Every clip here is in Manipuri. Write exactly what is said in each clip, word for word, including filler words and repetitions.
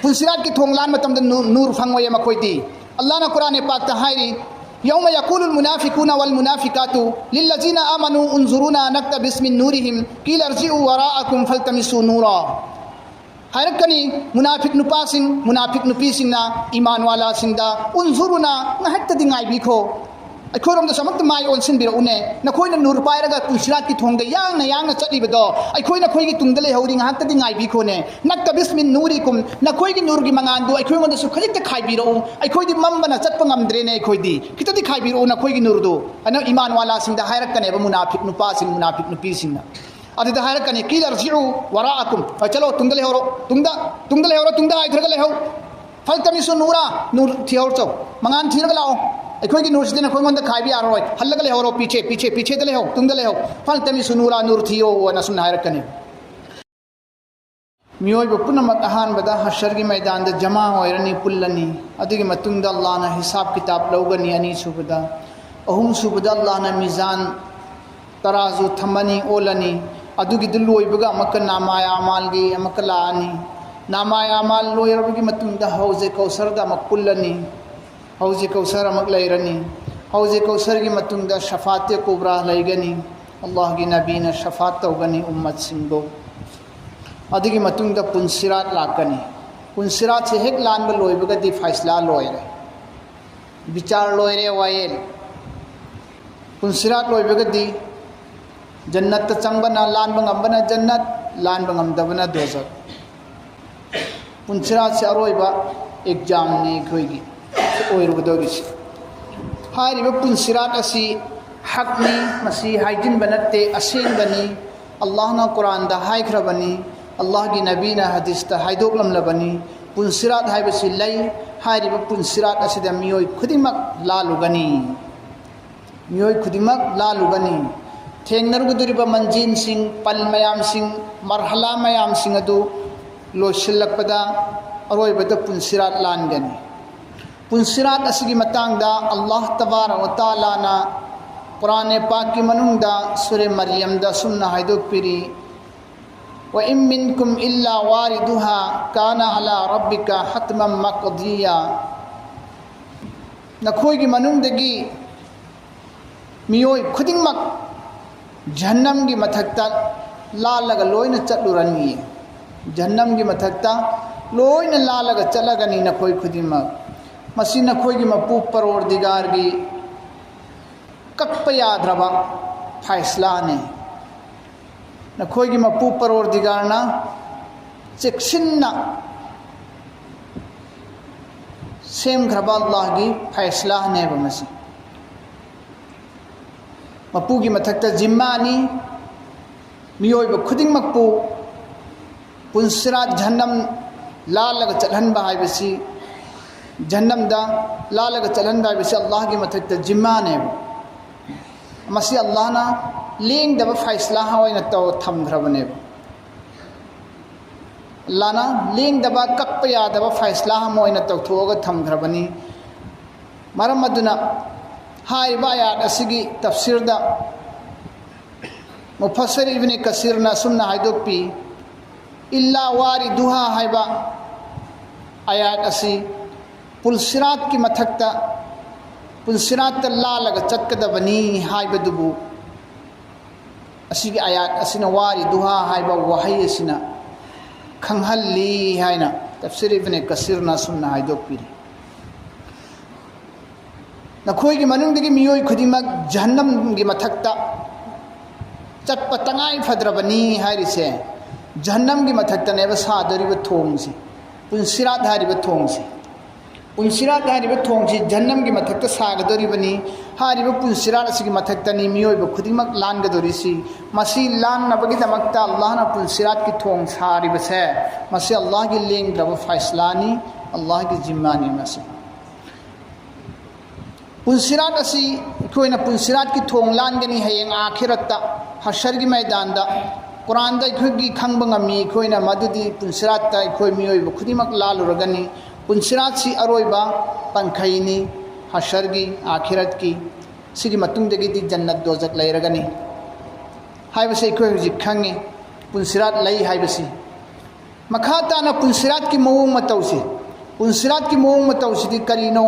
ꯄꯨꯟꯁꯤꯔꯥꯠꯀꯤ ꯊꯣꯡ ꯂꯥꯟ ꯃꯇꯝꯗ ꯅꯨ- ꯅꯨꯔ ꯐꯪꯉꯣꯏꯌꯦ ꯃꯈꯣꯏꯗꯤ꯫ ꯑꯜꯂꯥꯍꯅ ꯀꯨꯔꯥꯟ ꯄꯥꯛꯇ ꯍꯥꯏꯔꯤ, "يوم يقول المنافقون والمنافقات للذين آمنوا انظرونا نقتبس من نورهم قيل ارجعوا وراءكم فالتمسوا نورا." ꯍꯥꯏꯔꯛꯀꯅꯤ ꯃꯨꯅꯥꯐꯤꯛ ꯅꯨꯄꯥꯁꯤꯡ, ꯃꯨꯅꯥꯐꯤꯛ ꯅꯨꯄꯤꯁꯤꯡꯅ ꯏꯃꯥꯟꯋꯥꯂꯥꯁꯤꯡꯗ, "ꯎꯟꯖꯨꯔꯨꯅ, ꯉꯥꯏꯍꯥꯛꯇꯗꯤ ꯉꯥꯏꯕꯤꯈꯣ, ꯑꯩꯈꯣꯏꯔꯣꯝꯗꯁꯨ ꯑꯃꯨꯛꯇ ꯃꯥꯏ ꯑꯣꯟꯁꯤꯟꯕꯤꯔꯛꯎꯅꯦ, ꯅꯈꯣꯏꯅ ꯅꯨꯔ ꯄꯥꯏꯔꯒ ꯄꯨꯟꯁꯤꯔꯥꯠꯀꯤ ꯊꯣꯡꯗ ꯌꯥꯡꯅ ꯌꯥꯡꯅ ꯆꯠꯂꯤꯕꯗꯣ ꯑꯩꯈꯣꯏ ꯅꯈꯣꯏꯒꯤ ꯇꯨꯡꯗ ꯂꯩꯍꯧꯔꯤ, ꯉꯥꯏꯍꯥꯛꯇꯗꯤ ꯉꯥꯏꯕꯤꯈꯣꯅꯦ, ꯅꯛꯇꯕꯤꯁ ꯃꯤꯟ ꯅꯨꯔꯤꯀꯨꯝ, ꯅꯈꯣꯏꯒꯤ ꯅꯨꯔꯒꯤ ꯃꯉꯥꯟꯗꯨ ꯑꯩꯈꯣꯏꯉꯣꯟꯗꯁꯨ ꯈꯖꯤꯛꯇ ꯈꯥꯏꯕꯤꯔꯛꯎ, ꯑꯩꯈꯣꯏꯗꯤ ꯃꯝꯕꯅ ꯆꯠꯄ ꯉꯝꯗ꯭ꯔꯦꯅꯦ, ꯑꯩꯈꯣꯏꯗꯤ ꯈꯤꯇꯗꯤ ꯈꯥꯏꯕꯤꯔꯛꯎ ꯅꯈꯣꯏꯒꯤ ꯅꯨꯔꯗꯨ", ꯑꯅ ꯏꯃꯥꯟꯋꯥꯂꯥꯁꯤꯡꯗ ꯍꯥꯏꯔꯛꯀꯅꯦꯕ ꯃꯨꯅꯥꯐꯤꯛ ꯅꯨꯄꯥꯁꯤꯡ, ꯃꯨꯅꯥꯐꯤꯛ ꯅꯨꯄꯤꯁꯤꯡꯅ꯫ ꯑꯗꯨꯗ ꯍꯥꯏꯔꯛꯀꯅꯤ, "قيل ارجعوا وراءكم, ꯑ, ꯆꯠꯂꯣ, ꯇꯨꯡꯗ ꯂꯩꯍꯧꯔꯣ, ꯇꯨꯡꯗ, ꯇꯨꯡꯗ ꯂꯩꯍꯧꯔꯣ, ꯇꯨꯡꯗ ꯍꯥꯏꯊꯔꯒ ꯂꯩꯍꯧ, فالتمسوا نورا, ꯅꯨꯔ ꯊꯤꯍꯧꯔꯣ, ꯆꯣ, ꯃꯉꯥꯟ ꯊꯤꯔꯒ ꯂꯥꯛꯑꯣ, ꯑꯩꯈꯣꯏꯒꯤ ꯅꯨꯔꯁꯤꯗꯤ ꯅꯈꯣꯏꯉꯣꯟꯗ ꯈꯥꯏꯕ ꯌꯥꯔꯔꯣꯏ, ꯍꯜꯂꯒ ꯂꯩꯍꯧꯔꯣ, ꯄꯤꯆꯦ, ꯄꯤꯆꯦ, ꯄꯤꯆꯦꯗ ꯂꯩꯍꯧ, ꯇꯨꯡꯗ ꯂꯩꯍꯧ, فالتمسوا نورا, ꯅꯨꯔ ꯊꯤꯌꯣ", ꯑꯅ ꯑꯁꯨꯝꯅ ꯍꯥꯏꯔꯛꯀꯅꯤ꯫ ꯃꯤꯑꯣꯏꯕ ꯄꯨꯝꯅꯃꯛ ꯑꯍꯥꯟꯕꯗ ꯍꯁꯔꯒꯤ ꯃꯩꯗꯥꯟꯗ ꯖꯃꯥ ꯑꯣꯏꯔꯅꯤ, ꯄꯨꯜꯂꯅꯤ꯫ ꯑꯗꯨꯒꯤ ꯃꯇꯨꯡꯗ ꯑꯜꯂꯥꯍꯅ ꯍꯤꯁꯥꯕ ꯀꯤꯇꯥꯕ ꯂꯧꯒꯅꯤ, ꯑꯅꯤꯁꯨꯕꯗ꯫ ꯑꯍꯨꯝꯁꯨꯕꯗ ꯑꯜꯂꯥꯍꯅ ꯃꯤꯖꯥꯟ, ꯇꯔꯥꯖꯨ ꯊꯝꯃꯅꯤ, ꯑꯣꯜꯂꯅꯤ꯫ ꯑꯗꯨꯒꯤꯗꯨ ꯂꯣꯏꯕꯒ ꯑꯃꯨꯛꯀ ꯅꯥꯃꯥꯏ ꯑꯃꯥꯜꯒꯤ ꯑꯃꯨꯛꯀ ꯂꯥꯛꯑꯅꯤ꯫ ꯅꯥꯃꯥꯏ ꯑꯃꯥꯜ ꯂꯣꯏꯔꯕꯒꯤ ꯃꯇꯨꯡꯗ ꯍꯧꯖ ꯀꯧꯁꯔꯗ ꯑꯃꯨꯛ ꯄꯨꯜꯂꯅꯤ꯫ ꯍꯧꯖ ꯀꯧꯁꯔ ꯑꯃꯨꯛ ꯂꯩꯔꯅꯤ꯫ ꯍꯧꯖ ꯀꯧꯁꯔꯒꯤ ꯃꯇꯨꯡꯗ ꯁꯐꯥꯇꯦ ꯀꯨꯕ꯭ꯔꯥ ꯂꯩꯒꯅꯤ꯫ ꯑꯜꯂꯥꯍꯒꯤ ꯅꯕꯤꯅ ꯁꯐꯥꯠ ꯇꯧꯒꯅꯤ ꯎꯝꯃꯠꯁꯤꯡꯕꯨ꯫ ꯑꯗꯨꯒꯤ ꯃꯇꯨꯡꯗ ꯄꯨꯟꯁꯤꯔꯥꯠ ꯂꯥꯛꯀꯅꯤ꯫ ꯄꯨꯟꯁꯤꯔꯥꯠꯁꯦ ꯍꯦꯛ ꯂꯥꯟꯕ ꯂꯣꯏꯕꯒꯗꯤ ꯐꯥꯏꯁꯂꯥ ꯂꯣꯏꯔꯦ, ꯕꯤꯆꯥꯔ ꯂꯣꯏꯔꯦ, ꯋꯥꯌꯦꯜ꯫ ꯄꯨꯟꯁꯤꯔꯥꯠ ꯂꯣꯏꯕꯒꯗꯤ ꯖꯟꯅꯠꯇ ꯆꯪꯕꯅ, ꯂꯥꯟꯕ ꯉꯝꯕꯅ ꯖꯟꯅꯠ, ꯂꯥꯟꯕ ꯉꯝꯗꯕꯅ ꯗꯣꯖꯈ꯫ ꯄꯨꯟꯁꯤꯔꯥꯠꯁꯦ ꯑꯔꯣꯏꯕ ꯑꯦꯛꯖꯥꯝꯅꯤ ꯑꯩꯈꯣꯏꯒꯤ ꯑꯣꯏꯔꯨꯒꯗꯧꯔꯤꯁꯦ꯫ ꯍꯥꯏꯔꯤꯕ ꯄꯨꯟꯁꯤꯔꯥꯠ ꯑꯁꯤ ꯍꯛꯅꯤ, ꯃꯁꯤ ꯍꯥꯏꯖꯤꯟꯕ ꯅꯠꯇꯦ, ꯑꯁꯦꯡꯕꯅꯤ꯫ ꯑꯜꯂꯥꯍꯅ ꯀꯨꯔꯥꯟꯗ ꯍꯥꯏꯈ꯭ꯔꯕꯅꯤ, ꯑꯜꯂꯥꯍꯒꯤ ꯅꯕꯤꯅ ꯍꯗꯤꯁꯇ ꯍꯥꯏꯗꯣꯛꯂꯝꯂꯕꯅꯤ꯫ ꯄꯨꯟꯁꯤꯔꯥꯠ ꯍꯥꯏꯕꯁꯤ ꯂꯩ꯫ ꯍꯥꯏꯔꯤꯕ ꯄꯨꯟꯁꯤꯔꯥꯠ ꯑꯁꯤꯗ ꯃꯤꯑꯣꯏ ꯈꯨꯗꯤꯡꯃꯛ ꯂꯥꯜꯂꯨꯒꯅꯤ꯫ ꯃꯤꯑꯣꯏ ꯈꯨꯗꯤꯡꯃꯛ ꯂꯥꯜꯂꯨꯒꯅꯤ꯫ ꯊꯦꯡꯅꯔꯨꯒꯗꯧꯔꯤꯕ ꯃꯟꯖꯤꯟꯁꯤꯡ, ꯄꯜ ꯃꯌꯥꯝꯁꯤꯡ, ꯃꯔꯍꯂꯥ ꯃꯌꯥꯝꯁꯤꯡ ꯑꯗꯨ ꯂꯣꯏꯁꯤꯜꯂꯛꯄꯗ ꯑꯔꯣꯏꯕꯗ ꯄꯨꯟꯁꯤꯔꯥꯠ ꯂꯥꯟꯒꯅꯤ꯫ ꯄꯨꯟꯁꯤꯔꯥꯠ ꯑꯁꯤꯒꯤ ꯃꯇꯥꯡꯗ ꯑꯜꯂꯥꯍ ꯇꯕꯥꯔꯛ ꯋ ꯇꯥꯂꯥꯅ ꯀꯨꯔꯥꯟ ꯄꯥꯛꯀꯤ ꯃꯅꯨꯡꯗ ꯁꯨꯔꯦ ꯃꯔꯤꯌꯝꯗ ꯑꯁꯨꯝꯅ ꯍꯥꯏꯗꯣꯛꯄꯤꯔꯤ, وإن منكم إلا واردها كان على ربك حتما مقضيا. ꯅꯈꯣꯏꯒꯤ ꯃꯅꯨꯡꯗꯒꯤ ꯃꯤꯑꯣꯏ ꯈꯨꯗꯤꯡꯃꯛ ꯖꯍꯟꯅꯝꯒꯤ ꯃꯊꯛꯇ ꯂꯥꯜꯂꯒ ꯂꯣꯏꯅ ꯆꯠꯂꯨꯔꯅꯤ꯫ ꯖꯍꯟꯅꯝꯒꯤ ꯃꯊꯛꯇ ꯂꯣꯏꯅ ꯂꯥꯜꯂꯒ ꯆꯠꯂꯒꯅꯤ ꯅꯈꯣꯏ ꯈꯨꯗꯤꯡꯃꯛ꯫ ꯃꯁꯤ ꯅꯈꯣꯏꯒꯤ ꯃꯄꯨ ꯄꯔꯣꯔꯗꯤꯒꯥꯔꯒꯤ ꯀꯛꯄ ꯌꯥꯗ꯭ꯔꯕ ꯐꯥꯏꯁꯂꯥꯅꯤ꯫ ꯅꯈꯣꯏꯒꯤ ꯃꯄꯨ ꯄꯔꯣꯔꯗꯤꯒꯥꯔꯅ ꯆꯦꯛꯁꯤꯟꯅ ꯁꯦꯝꯈ꯭ꯔꯕ ꯑꯜꯂꯥꯍꯒꯤ ꯐꯥꯏꯁꯂꯥꯅꯦꯕ ꯃꯁꯤ꯫ ꯃꯄꯨꯒꯤ ꯃꯊꯛꯇ ꯖꯤꯝꯃꯥꯅꯤ꯫ ꯃꯤꯑꯣꯏꯕ ꯈꯨꯗꯤꯡꯃꯛꯄꯨ ꯄꯨꯟꯁꯤꯔꯥꯠ ꯖꯍꯟꯅꯝ ꯂꯥꯜꯂꯒ ꯆꯠꯍꯟꯕ ꯍꯥꯏꯕꯁꯤ, ꯖꯍꯟꯅꯝꯗ ꯂꯥꯜꯂꯒ ꯆꯠꯍꯟꯕ ꯍꯥꯏꯕꯁꯤ ꯑꯜꯂꯥꯍꯒꯤ ꯃꯊꯛꯇ ꯖꯤꯝꯃꯥꯅꯦꯕ꯫ ꯃꯁꯤ ꯑꯜꯂꯥꯍꯅ ꯂꯦꯡꯗꯕ ꯐꯥꯏꯁꯂꯥ ꯑꯣꯏꯅ ꯇꯧ ꯊꯝꯈ꯭ꯔꯕꯅꯦꯕ꯫ ꯑꯜꯂꯥꯍꯅ ꯂꯦꯡꯗꯕ, ꯀꯛꯄ ꯌꯥꯗꯕ ꯐꯥꯏꯁꯂꯥ ꯑꯃ ꯑꯣꯏꯅ ꯇꯧꯊꯣꯛꯑꯒ ꯊꯝꯈ꯭ꯔꯕꯅꯤ꯫ ꯃꯔꯝ ꯑꯗꯨꯅ ꯍꯥꯏꯔꯤꯕ ꯑꯥꯌꯥꯠ ꯑꯁꯤꯒꯤ ꯇꯐꯁꯤꯔꯗ ꯃꯨꯐꯁꯤꯔ ꯏꯕꯅꯤ ꯀꯁꯤꯔꯅ ꯑꯁꯨꯝꯅ ꯍꯥꯏꯗꯣꯛꯄꯤ, "ꯏꯜꯂꯥ ꯋꯥꯔꯤꯗꯨꯍꯥ" ꯍꯥꯏꯕ ꯑꯥꯌꯥꯠ ꯑꯁꯤ ꯄꯨꯜꯁꯤꯔꯥꯠꯀꯤ ꯃꯊꯛꯇ, ꯄꯨꯜꯁꯤꯔꯥꯠꯇ ꯂꯥꯜꯂꯒ ꯆꯠꯀꯗꯕꯅꯤ ꯍꯥꯏꯕꯗꯨꯕꯨ ꯑꯁꯤꯒꯤ ꯑꯥꯌꯥꯠ ꯑꯁꯤꯅ "ꯋꯥꯔꯤꯗꯨꯍꯥ" ꯍꯥꯏꯕ ꯋꯥꯍꯩ ꯑꯁꯤꯅ ꯈꯪꯍꯜꯂꯤ ꯍꯥꯏꯅ ꯇꯐꯁꯤꯔ ꯏꯕꯅꯤ ꯀꯁꯤꯔꯅ ꯑꯁꯨꯝꯅ ꯍꯥꯏꯗꯣꯛꯄꯤꯔꯤ꯫ ꯅꯈꯣꯏꯒꯤ ꯃꯅꯨꯡꯗꯒꯤ ꯃꯤꯑꯣꯏ ꯈꯨꯗꯤꯡꯃꯛ ꯖꯍꯟꯅꯝꯒꯤ ꯃꯊꯛꯇ ꯆꯠꯄ ꯇꯉꯥꯏ ꯐꯗ꯭ꯔꯕꯅꯤ ꯍꯥꯏꯔꯤꯁꯦ꯫ ꯖꯍꯟꯅꯝꯒꯤ ꯃꯊꯛꯇꯅꯦꯕ ꯁꯥꯗꯣꯔꯤꯕ ꯊꯣꯡꯁꯤ, ꯄꯨꯟꯁꯤꯔꯥꯠ ꯍꯥꯏꯔꯤꯕ ꯊꯣꯡꯁꯤ꯫ ꯄꯨꯟꯁꯤꯔꯥꯠ ꯍꯥꯏꯔꯤꯕ ꯊꯣꯡꯁꯤ ꯖꯍꯟꯅꯝꯒꯤ ꯃꯊꯛꯇ ꯁꯥꯒꯗꯣꯔꯤꯕꯅꯤ꯫ ꯍꯥꯏꯔꯤꯕ ꯄꯨꯟꯁꯤꯔꯥꯠ ꯑꯁꯤꯒꯤ ꯃꯊꯛꯇꯅꯤ ꯃꯤꯑꯣꯏꯕ ꯈꯨꯗꯤꯡꯃꯛ ꯂꯥꯟꯒꯗꯧꯔꯤꯁꯤ꯫ ꯃꯁꯤ ꯂꯥꯟꯅꯕꯒꯤꯗꯃꯛꯇ ꯑꯜꯂꯥꯍꯅ ꯄꯨꯟꯁꯤꯔꯥꯠꯀꯤ ꯊꯣꯡ ꯁꯥꯔꯤꯕꯁꯦ, ꯃꯁꯤ ꯑꯜꯂꯥꯍꯒꯤ ꯂꯦꯡꯗ꯭ꯔꯕ ꯐꯥꯏꯁꯂꯥꯅꯤ, ꯑꯜꯂꯥꯍꯒꯤ ꯖꯤꯝꯃꯥꯅꯤ ꯃꯁꯤ꯫ ꯄꯨꯟꯁꯤꯔꯥꯠ ꯑꯁꯤ ꯑꯩꯈꯣꯏꯅ ꯄꯨꯟꯁꯤꯔꯥꯠꯀꯤ ꯊꯣꯡ ꯂꯥꯟꯒꯅꯤ ꯍꯌꯦꯡ ꯑꯥꯈꯤꯔꯠꯇ, ꯍꯁꯔꯒꯤ ꯃꯩꯗꯥꯟꯗ꯫ ꯀꯨꯔꯥꯟꯗ ꯑꯩꯈꯣꯏꯒꯤ ꯈꯪꯕ ꯉꯝꯃꯤ, ꯑꯩꯈꯣꯏꯅ ꯃꯗꯨꯗꯤ ꯄꯨꯟꯁꯤꯔꯥꯠꯇ ꯑꯩꯈꯣꯏ ꯃꯤꯑꯣꯏꯕ ꯈꯨꯗꯤꯡꯃꯛ ꯂꯥꯜꯂꯨꯔꯒꯅꯤ꯫ ꯄꯨꯟꯁꯤꯔꯥꯠꯁꯤ ꯑꯔꯣꯏꯕ ꯄꯟꯈꯩꯅꯤ ꯍꯁꯔꯒꯤ, ꯑꯥꯈꯤꯔꯠꯀꯤ꯫ ꯁꯤꯒꯤ ꯃꯇꯨꯡꯗꯒꯤꯗꯤ ꯖꯟꯅꯠ ꯗꯣꯖꯛ ꯂꯩꯔꯒꯅꯤ ꯍꯥꯏꯕꯁꯤ ꯑꯩꯈꯣꯏ ꯍꯧꯖꯤꯛ ꯈꯪꯉꯤ꯫ ꯄꯨꯟꯁꯤꯔꯥꯠ ꯂꯩ ꯍꯥꯏꯕꯁꯤ꯫ ꯃꯈꯥ ꯇꯥꯅ ꯄꯨꯟꯁꯤꯔꯥꯠꯀꯤ ꯃꯑꯣꯡ ꯃꯇꯧꯁꯤ, ꯄꯨꯟꯁꯤꯔꯥꯠꯀꯤ ꯃꯑꯣꯡ ꯃꯇꯧꯁꯤꯗꯤ ꯀꯔꯤꯅꯣ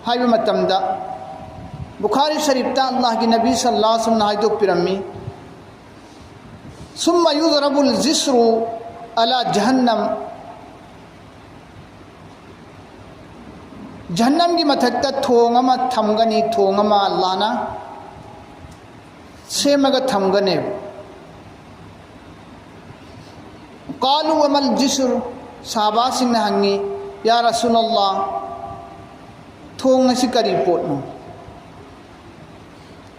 ꯍꯥꯏꯕ ꯃꯇꯝꯗ, ꯕꯨꯈꯥꯔꯤ ꯁꯔꯤꯐꯇ ꯑꯜꯂꯥꯍꯒꯤ ꯅꯕꯤ ꯁꯜꯂꯜꯂꯥꯍꯨ ꯑꯂꯩꯍꯤ ꯋꯁꯜꯂꯝꯅ ꯍꯥꯏꯗꯣꯛꯄꯤꯔꯝꯃꯤ, "ꯁꯨꯝꯃ ꯌꯨꯗꯔꯕꯨꯜ ꯖꯤꯁ꯭ꯔꯨ ꯑꯂꯥ ꯖꯍꯟꯅꯝ", ꯖꯍꯟꯅꯝꯒꯤ ꯃꯊꯛꯇ ꯊꯣꯡ ꯑꯃ ꯊꯝꯒꯅꯤ, ꯊꯣꯡ ꯑꯃ ꯑꯜꯂꯥꯍꯅ ꯁꯦꯝꯃꯒ ꯊꯝꯒꯅꯦꯕ꯫ "ꯀꯥꯂꯨ ꯋꯃꯜ ꯖꯤꯁ꯭ꯔꯨ", ꯁꯍꯥꯕꯥꯁꯤꯡꯅ ꯍꯪꯉꯤ, "ꯌꯥ ꯔꯁꯨꯂꯜꯂꯥꯍ, ꯊꯣꯡ ꯑꯁꯤ ꯀꯔꯤ ꯄꯣꯠꯅꯣ?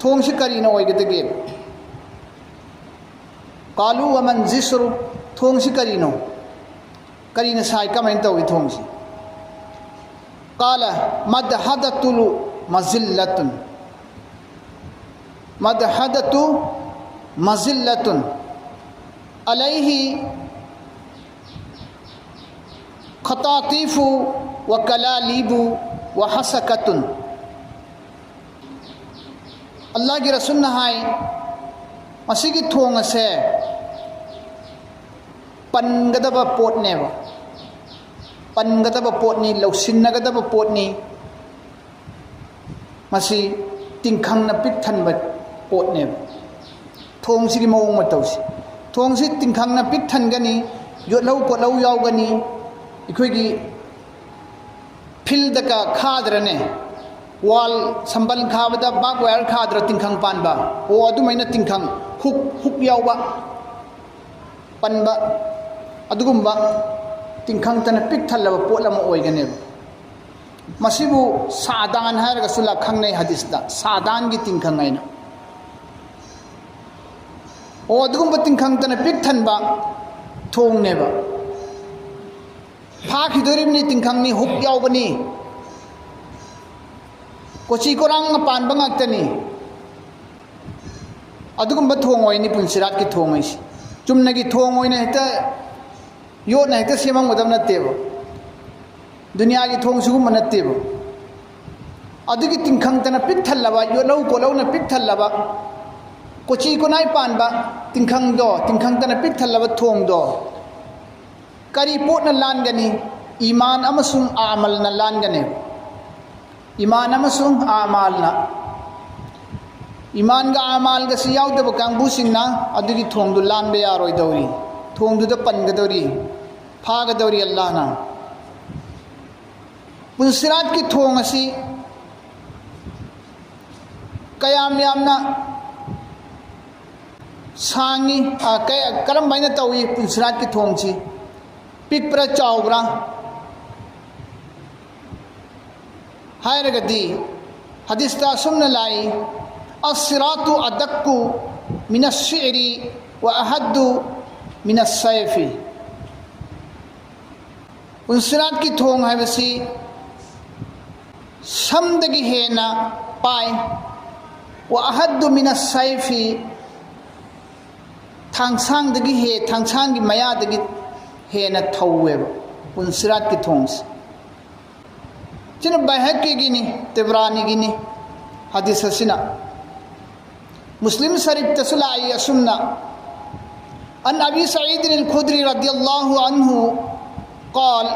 ꯊꯣꯡꯁꯤ ꯀꯔꯤꯅ ꯑꯣꯏꯒꯗꯒꯦ?" "ꯀꯥꯂꯨ ꯋꯃꯟ ꯖꯤꯁ꯭ꯔꯨ", ꯊꯣꯡꯁꯤ ꯀꯔꯤꯅꯣ? ꯀꯔꯤꯅ ꯁꯥꯏ? ꯀꯃꯥꯏꯅ ꯇꯧꯏ ꯊꯣꯡꯁꯤ? "ꯀꯥꯂ ꯃꯗꯍꯗꯇꯨ ꯃꯖꯤꯜꯂꯇꯨꯟ", ꯃꯗꯍꯗꯇꯨ ꯃꯖꯤꯜꯂꯇꯨꯟ ꯑꯂꯩꯍꯤ ꯈꯇꯥꯇꯤꯐꯨ ꯋ ꯀꯂꯥꯂꯤꯕꯨ ꯋ ꯍꯁꯀꯇꯨꯟ꯫ ꯑꯜꯂꯥꯍꯒꯤ ꯔꯁꯨꯜꯅ ꯍꯥꯏ, ꯃꯁꯤꯒꯤ ꯊꯣꯡ ꯑꯁꯦ ꯄꯟꯒꯗꯕ ꯄꯣꯠꯅꯦꯕ, ꯄꯟꯒꯗꯕ ꯄꯣꯠꯅꯤ, ꯂꯧꯁꯤꯟꯅꯒꯗꯕ ꯄꯣꯠꯅꯤ꯫ ꯃꯁꯤ ꯇꯤꯡꯈꯪꯅ ꯄꯤꯛ ꯊꯟꯕ ꯄꯣꯠꯅꯦꯕ꯫ ꯊꯣꯡꯁꯤꯒꯤ ꯃꯑꯣꯡ ꯃꯇꯧꯁꯤ, ꯊꯣꯡꯁꯤ ꯇꯤꯡꯈꯪꯅ ꯄꯤꯛ ꯊꯟꯒꯅꯤ, ꯌꯣꯠꯂꯧ ꯄꯣꯠꯂꯧ ꯌꯥꯎꯒꯅꯤ꯫ ꯑꯩꯈꯣꯏꯒꯤ ꯐꯤꯜꯗꯒ ꯈꯥꯗ꯭ꯔꯅꯦ, ꯋꯥꯜ ꯁꯝꯕꯜ ꯈꯥꯕꯗ ꯕꯥꯔꯕ ꯋꯥꯌꯔ ꯈꯥꯗ꯭ꯔ ꯇꯤꯡꯈꯪ ꯄꯥꯟꯕ? ꯑꯣ, ꯑꯗꯨꯃꯥꯏꯅ ꯇꯤꯡꯈꯪ ꯍꯨꯛ, ꯍꯨꯛ ꯌꯥꯎꯕ, ꯄꯟꯕ, ꯑꯗꯨꯒꯨꯝꯕ ꯇꯤꯡꯈꯪꯇꯅ ꯄꯤꯛ ꯊꯜꯂꯕ ꯄꯣꯠ ꯑꯃ ꯑꯣꯏꯒꯅꯦꯕ꯫ ꯃꯁꯤꯕꯨ ꯁꯥꯗꯥꯟ ꯍꯥꯏꯔꯒꯁꯨ ꯂꯥ ꯈꯪꯅꯩ ꯍꯗꯤꯁꯇ, ꯁꯥꯗꯥꯟꯒꯤ ꯇꯤꯡꯈꯪ ꯍꯥꯏꯅ꯫ ꯑꯣ, ꯑꯗꯨꯒꯨꯝꯕ ꯇꯤꯡꯈꯪꯇꯅ ꯄꯤꯛ ꯊꯟꯕ ꯊꯣꯡꯅꯦꯕ꯫ ꯐꯥꯈꯤꯗꯣꯔꯤꯕꯅꯤ, ꯇꯤꯡꯈꯪꯅꯤ, ꯍꯨꯛ ꯌꯥꯎꯕꯅꯤ, ꯀꯣꯆꯤ ꯀꯣꯔꯥꯡꯅ ꯄꯥꯟꯕ ꯉꯥꯛꯇꯅꯤ꯫ ꯑꯗꯨꯒꯨꯝꯕ ꯊꯣꯡ ꯑꯣꯏꯅꯤ ꯄꯨꯟꯁꯤꯔꯥꯠꯀꯤ ꯊꯣꯡ ꯍꯥꯏꯁꯤ꯫ ꯆꯨꯝꯅꯒꯤ ꯊꯣꯡ ꯑꯣꯏꯅ ꯍꯦꯛꯇ ꯌꯣꯠꯅ ꯍꯦꯛꯇ ꯁꯦꯝꯃꯝꯒꯗꯕ ꯅꯠꯇꯦꯕ, ꯗꯨꯅꯤꯌꯥꯒꯤ ꯊꯣꯡ ꯁꯤꯒꯨꯝꯕ ꯅꯠꯇꯦꯕ꯫ ꯑꯗꯨꯒꯤ ꯇꯤꯡꯈꯪꯇꯅ ꯄꯤꯛ ꯊꯜꯂꯕ, ꯌꯣꯠꯂꯧ ꯀꯣꯠꯂꯧꯅ ꯄꯤꯛ ꯊꯜꯂꯕ, ꯀꯣꯆꯤ ꯀꯣꯅꯥꯏ ꯄꯥꯟꯕ ꯇꯤꯡꯈꯪꯗꯣ, ꯇꯤꯡꯈꯪ ꯇꯅ ꯄꯤꯛ ꯊꯜꯂꯕ ꯊꯣꯡꯗꯣ, ꯀꯔꯤ ꯄꯣꯠꯅ ꯂꯥꯟꯒꯅꯤ? ꯏꯃꯥꯟ ꯑꯃꯁꯨꯡ ꯑꯃꯜꯅ ꯂꯥꯟꯒꯅꯤ꯫ ꯏꯃꯥꯟ ꯑꯃꯁꯨꯡ ꯑꯃꯥꯜꯅ꯫ ꯏꯃꯥꯟꯒ ꯑꯃꯥꯜꯒꯁꯤ ꯌꯥꯎꯗꯕ ꯀꯥꯡꯕꯨꯁꯤꯡꯅ ꯑꯗꯨꯒꯤ ꯊꯣꯡꯗꯨ ꯂꯥꯟꯕ ꯌꯥꯔꯣꯏꯗꯧꯔꯤ, ꯊꯣꯡꯗꯨꯗ ꯄꯟꯒꯗꯧꯔꯤ, ꯐꯥꯒꯗꯧꯔꯤ ꯑꯜꯂꯥꯍꯅ꯫ ꯄꯨꯟꯁꯤꯔꯥꯠꯀꯤ ꯊꯣꯡ ꯑꯁꯤ ꯀꯌꯥꯝ ꯌꯥꯝꯅ ꯁꯥꯡꯉꯤ, ꯑ, ꯀꯌꯥ, ꯀꯔꯝ ꯍꯥꯏꯅ ꯇꯧꯏ ꯄꯨꯟꯁꯤꯔꯥꯠꯀꯤ ꯊꯣꯡꯁꯤ? ꯄꯤꯛꯄ꯭ꯔꯥ ꯆꯥꯎꯕ꯭ꯔꯥ ꯍꯥꯏꯔꯒꯗꯤ, ꯍꯗꯤꯁꯇ ꯑꯁꯨꯝꯅ ꯂꯥꯛꯏ: "ꯑꯁꯤꯔꯥꯇꯨ ꯑꯗꯛꯀꯨ ꯃꯤꯅꯁ ꯁꯤꯑꯔꯤ ꯋ ꯑꯍꯗꯨ ꯃꯤꯅꯁ ꯁꯥꯏꯐꯤ"꯫ ꯄꯨꯟꯁꯤꯔꯥꯠꯀꯤ ꯊꯣꯡ ꯍꯥꯏꯕꯁꯤ ꯁꯝꯗꯒꯤ ꯍꯦꯟꯅ ꯄꯥꯏ꯫ "ꯋ ꯑꯍꯗꯨ ꯃꯤꯅꯁ ꯁꯥꯏꯐꯤ", ꯊꯥꯡꯁꯥꯡꯗꯒꯤ ꯍꯦ-, ꯊꯥꯡꯁꯥꯡꯒꯤ ꯃꯌꯥꯗꯒꯤ ꯍꯦꯟꯅ ꯊꯧꯋꯦꯕ ꯄꯨꯟꯁꯤꯔꯥꯠꯀꯤ ꯊꯣꯡꯁꯦ꯫ ꯁꯤꯅ ꯕꯥꯏꯍꯛꯀꯤꯒꯤꯅꯤ, ꯇꯦꯕ꯭ꯔꯥꯅꯤꯒꯤꯅꯤ ꯍꯗꯤꯁ ꯑꯁꯤꯅ꯫ ꯃꯨꯁꯂꯤꯝ ꯁꯔꯤꯐꯇꯁꯨ ꯂꯥꯛꯏ ꯑꯁꯨꯝꯅ: "ꯑꯟ ꯑꯕꯤ ꯁꯌꯤꯗꯤꯟ ꯑꯜ ꯈꯨꯗ꯭ꯔꯤ ꯔꯗꯤꯌꯜꯂꯥꯍꯨ ꯑꯟꯍꯨ ꯀꯥꯜ,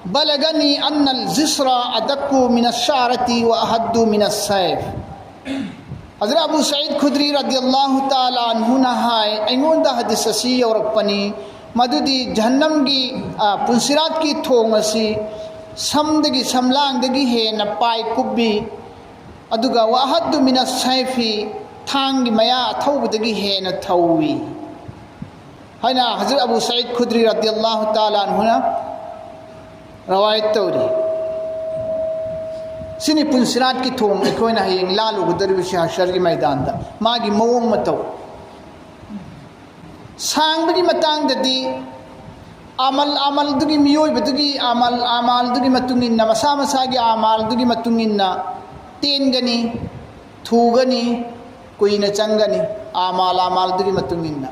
ꯕꯂꯒꯅꯤ ꯑꯟꯅꯜ ꯖꯤꯁ꯭ꯔꯥ ꯑꯗꯛꯀꯨ ꯃꯤꯅꯁ ꯁꯥꯔꯇꯤ ꯋ ꯑꯍꯗꯨ ꯃꯤꯅꯁ ꯁꯥꯏꯐ"꯫ ꯍꯖꯔꯠ ꯑꯕꯨ ꯁꯌꯤꯗ ꯈꯨꯗ꯭ꯔꯤ ꯔꯗꯤꯌꯜꯂꯥꯍꯨ ꯇꯥꯂꯥ ꯑꯟꯍꯨꯅ ꯍꯥꯏ, ꯑꯩꯉꯣꯟꯗ ꯍꯗꯤꯁ ꯑꯁꯤ ꯌꯧꯔꯛꯄꯅꯤ, ꯃꯗꯨꯗꯤ ꯖꯍꯟꯅꯝꯒꯤ, ꯑ, ꯄꯨꯟꯁꯤꯔꯥꯠꯀꯤ ꯊꯣꯡ ꯑꯁꯤ ꯁꯝꯗꯒꯤ, ꯁꯝꯂꯥꯡꯗꯒꯤ ꯍꯦꯟꯅ ꯄꯥꯏ ꯀꯨꯞꯄꯤ, ꯑꯗꯨꯒ "ꯋ ꯑꯍꯗꯨ ꯃꯤꯅꯁ ꯁꯥꯏꯐꯤ", ꯊꯥꯡꯒꯤ ꯃꯌꯥ ꯑꯊꯧꯕꯗꯒꯤ ꯍꯦꯟꯅ ꯊꯧꯏ ꯍꯥꯏꯅ ꯍꯖꯔꯠ ꯑꯕꯨ ꯁꯌꯤꯗ ꯈꯨꯗ꯭ꯔꯤ ꯔꯗꯤꯌꯜꯂꯥꯍꯨ ꯇꯥꯂꯥ ꯑꯟꯍꯨꯅ ꯔꯋꯥꯌꯠ ꯇꯧꯔꯤ꯫ ꯁꯤꯅꯤ ꯄꯨꯟꯁꯤꯔꯥꯠꯀꯤ ꯊꯣꯡ ꯑꯩꯈꯣꯏꯅ ꯍꯌꯦꯡ ꯂꯥꯜꯂꯨꯒꯗꯧꯔꯤꯕꯁꯤ ꯍꯁꯔꯒꯤ ꯃꯩꯗꯥꯟꯗ, ꯃꯥꯒꯤ ꯃꯑꯣꯡ ꯃꯇꯧ꯫ ꯁꯥꯡꯕꯒꯤ ꯃꯇꯥꯡꯗꯗꯤ ꯑꯃꯜ, ꯑꯃꯜꯗꯨꯒꯤ, ꯃꯤꯑꯣꯏꯕꯗꯨꯒꯤ ꯑꯃꯜ, ꯑꯃꯥꯜꯗꯨꯒꯤ ꯃꯇꯨꯡ ꯏꯟꯅ, ꯃꯁꯥ ꯃꯁꯥꯒꯤ ꯑꯃꯥꯜꯗꯨꯒꯤ ꯃꯇꯨꯡ ꯏꯟꯅ ꯇꯦꯟꯒꯅꯤ, ꯊꯨꯒꯅꯤ, ꯀꯨꯏꯅ ꯆꯪꯒꯅꯤ, ꯑꯃꯥꯜ, ꯑꯃꯥꯜꯗꯨꯒꯤ ꯃꯇꯨꯡ ꯏꯟꯅ꯫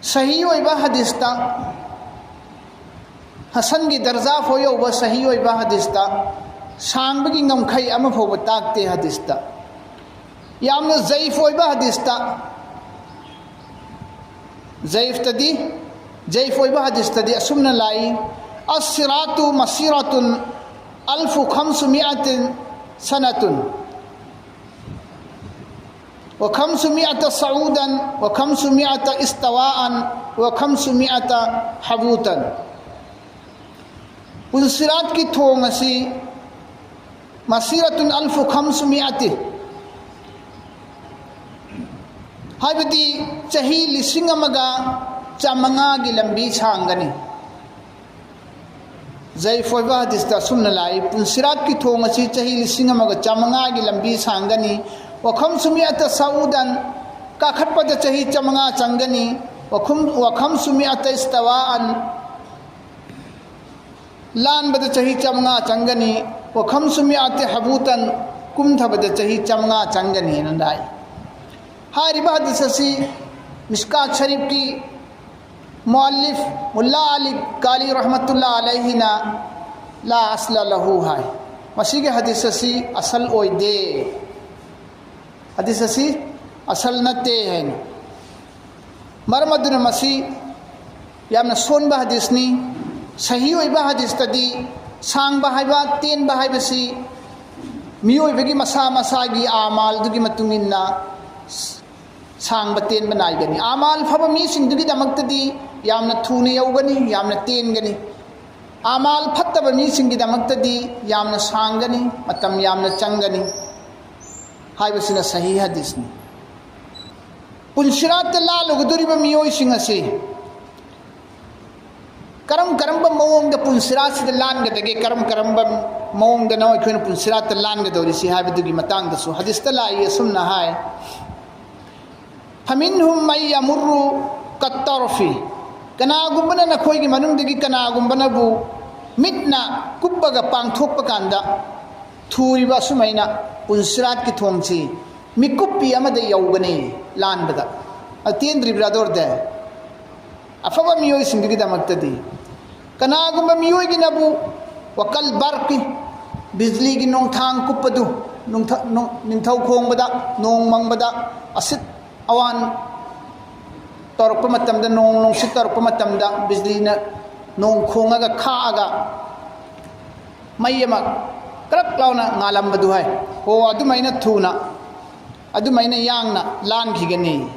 ꯁꯍꯤ ꯑꯣꯏꯕ ꯍꯗꯤꯁꯇ, ꯍꯁꯟꯒꯤ ꯗꯔꯖꯥ ꯐꯥꯎ ꯌꯧꯕ ꯁꯍꯤ ꯑꯣꯏꯕ ꯍꯗꯤꯁꯇ ꯁꯥꯡꯕꯒꯤ ꯉꯝꯈꯩ ꯑꯃ ꯐꯥꯎꯕ ꯇꯥꯛꯇꯦ ꯍꯗꯤꯁꯇ꯫ ꯌꯥꯝꯅ ꯖꯌꯤꯐ ꯑꯣꯏꯕ ꯍꯗꯤꯁꯇ, ꯖꯌꯤꯐꯇꯗꯤ, ꯖꯌꯤꯐ ꯑꯣꯏꯕ ꯍꯗꯤꯁꯇꯗꯤ ꯑꯁꯨꯝꯅ ꯂꯥꯛꯏ: "الصراط مسيرة ألف وخمسمائة سنة، وخمسمائة صعودا، وخمسمائة استواء، وخمسمائة هبوطا"꯫ ꯄꯨꯟꯁꯤꯔꯥꯠꯀꯤ ꯊꯣꯡ ꯑꯁꯤ "مسيرة ألف وخمسمائة"، ꯍꯥꯏꯕꯗꯤ ꯆꯍꯤ ꯂꯤꯁꯤꯡ ꯑꯃꯒ ꯆꯥꯃꯉꯥꯒꯤ ꯂꯝꯕꯤ ꯁꯥꯡꯒꯅꯤ꯫ ꯖꯌꯤꯐ ꯑꯣꯏꯕ ꯍꯗꯤꯁꯇ ꯑꯁꯨꯝꯅ ꯂꯥꯛꯏ: "ꯄꯨꯟꯁꯤꯔꯥꯠꯀꯤ ꯊꯣꯡ ꯑꯁꯤ ꯆꯍꯤ ꯂꯤꯁꯤꯡ ꯑꯃꯒ ꯆꯥꯃꯉꯥꯒꯤ ꯂꯝꯕꯤ ꯁꯥꯡꯒꯅꯤ꯫ وخمسمائة صعودا، ꯀꯥꯈꯠꯄꯗ ꯆꯍꯤ ꯆꯥꯃꯉꯥ ꯆꯪꯒꯅꯤ꯫ وخمسمائة استواء، ꯂꯥꯟꯕꯗ ꯆꯍꯤ ꯆꯥꯃꯉꯥ ꯆꯪꯒꯅꯤ꯫ وخمسمائة هبوطا، ꯀꯨꯝꯊꯕꯗ ꯆꯍꯤ ꯆꯥꯃꯉꯥ ꯆꯪꯒꯅꯤꯅ ꯂꯥꯛꯏ꯫ ꯍꯥꯏꯔꯤꯕ ꯍꯗꯤꯁ ꯑꯁꯤ ꯃꯤꯁꯀꯥꯠ ꯁꯔꯤꯐꯀꯤ ꯃꯨꯑꯜꯂꯤꯐ ꯃꯨꯜꯂꯥ ꯑꯂꯤ ꯀꯥꯂꯤ ꯔꯍꯃꯇꯨꯜꯂꯥ ꯑꯂꯩꯍꯤꯅ "لا أصل له" ꯍꯥꯏ꯫ ꯃꯁꯤꯒꯤ ꯍꯗꯤꯁ ꯑꯁꯤ ꯑꯁꯜ ꯑꯣꯏꯗꯦ, ꯍꯗꯤꯁ ꯑꯁꯤ ꯑꯁꯜ ꯅꯠꯇꯦ ꯍꯥꯏꯅ꯫ ꯃꯔꯝ ꯑꯗꯨꯅ ꯃꯁꯤ ꯌꯥꯝꯅ ꯁꯣꯟꯕ ꯍꯗꯤꯁꯅꯤ꯫ ꯁꯍꯤ ꯑꯣꯏꯕ ꯍꯗꯤꯁꯇꯗꯤ ꯁꯥꯡꯕ ꯍꯥꯏꯕ, ꯇꯦꯟꯕ ꯍꯥꯏꯕꯁꯤ ꯃꯤꯑꯣꯏꯕꯒꯤ ꯃꯁꯥ ꯃꯁꯥꯒꯤ ꯑꯥꯃꯥꯜꯗꯨꯒꯤ ꯃꯇꯨꯡ ꯏꯟꯅ ꯁꯥꯡꯕ ꯇꯦꯟꯕ ꯅꯥꯏꯒꯅꯤ꯫ ꯑꯥꯃꯥꯜ ꯐꯕ ꯃꯤꯁꯤꯡꯗꯨꯒꯤꯗꯃꯛꯇꯗꯤ ꯌꯥꯝꯅ ꯊꯨꯅ ꯌꯧꯒꯅꯤ, ꯌꯥꯝꯅ ꯇꯦꯟꯒꯅꯤ꯫ ꯑꯥꯃꯥꯜ ꯐꯠꯇꯕ ꯃꯤꯁꯤꯡꯒꯤꯗꯃꯛꯇꯗꯤ ꯌꯥꯝꯅ ꯁꯥꯡꯒꯅꯤ, ꯃꯇꯝ ꯌꯥꯝꯅ ꯆꯪꯒꯅꯤ ꯍꯥꯏꯕꯁꯤꯅ ꯁꯍꯤ ꯍꯗꯤꯁꯅꯤ꯫ ꯄꯨꯟꯁꯤꯔꯥꯠꯇ ꯂꯥꯜꯂꯨꯒꯗꯧꯔꯤꯕ ꯃꯤꯑꯣꯏꯁꯤꯡ ꯑꯁꯤ ꯀꯔꯝ ꯀꯔꯝꯕ ꯃꯑꯣꯡꯗ ꯄꯨꯟꯁꯤꯔꯥꯠꯁꯤꯗ ꯂꯥꯟꯒꯗꯒꯦ, ꯀꯔꯝ ꯀꯔꯝꯕ ꯃꯑꯣꯡꯗꯅꯣ ꯑꯩꯈꯣꯏꯅ ꯄꯨꯟꯁꯤꯔꯥꯠꯇ ꯂꯥꯟꯒꯗꯧꯔꯤꯁꯤ ꯍꯥꯏꯕꯗꯨꯒꯤ ꯃꯇꯥꯡꯗꯁꯨ ꯍꯗꯤꯁꯇ ꯂꯥꯛꯏ꯫ ꯑꯁꯨꯝꯅ ꯍꯥꯏ: "فمنهم من يمر كالطرف"꯫ ꯀꯅꯥꯒꯨꯝꯕꯅ, ꯅꯈꯣꯏꯒꯤ ꯃꯅꯨꯡꯗꯒꯤ ꯀꯅꯥꯒꯨꯝꯕꯅꯕꯨ ꯃꯤꯠꯅ ꯀꯨꯞꯄꯒ ꯄꯥꯡꯊꯣꯛꯄ ꯀꯥꯟꯗ ꯊꯨꯔꯤꯕ ꯑꯁꯨꯃꯥꯏꯅ ꯄꯨꯟꯁꯤꯔꯥꯠꯀꯤ ꯊꯣꯡꯁꯤ ꯃꯤꯀꯨꯞꯄꯤ ꯑꯃꯗ ꯌꯧꯒꯅꯤ ꯂꯥꯟꯕꯗ꯫ ꯑꯇꯦꯟꯗ꯭ꯔꯤꯕ꯭ꯔꯥ ꯑꯗꯨ ꯑꯣꯏꯔꯗꯤ? ꯑꯐꯕ ꯃꯤꯑꯣꯏꯁꯤꯡꯗꯨꯒꯤꯗꯃꯛꯇꯗꯤ꯫ ꯀꯅꯥꯒꯨꯝꯕ ꯃꯤꯑꯣꯏꯒꯤꯅꯕꯨ "وكالبرق"، ꯕꯤꯖꯂꯤꯒꯤ ꯅꯣꯡꯊꯥꯡ ꯀꯨꯞꯄꯗꯨ, ꯅꯨꯡꯊ- ꯅꯨꯡ- ꯅꯤꯡꯊꯧ ꯈꯣꯡꯕꯗ, ꯅꯣꯡ ꯃꯪꯕꯗ, ꯑꯁꯤꯠ ꯑꯋꯥꯟ ꯇꯧꯔꯛꯄ ꯃꯇꯝꯗ, ꯅꯣꯡ ꯅꯨꯡꯁꯤꯠ ꯇꯧꯔꯛꯄ ꯃꯇꯝꯗ, ꯕꯤꯖꯂꯤꯅ ꯅꯣꯡ ꯈꯣꯡꯉꯒ ꯈꯥꯛꯑꯒ ꯃꯩ ꯑꯃ ꯀ꯭ꯔꯛ ꯂꯥꯎꯅ ꯉꯥꯜꯂꯝꯕꯗꯨ ꯍꯥꯏ꯫ ꯍꯣ, ꯑꯗꯨꯃꯥꯏꯅ ꯊꯨꯅ, ꯑꯗꯨꯃꯥꯏꯅ ꯌꯥꯡꯅ ꯂꯥꯟꯈꯤꯒꯅꯤ꯫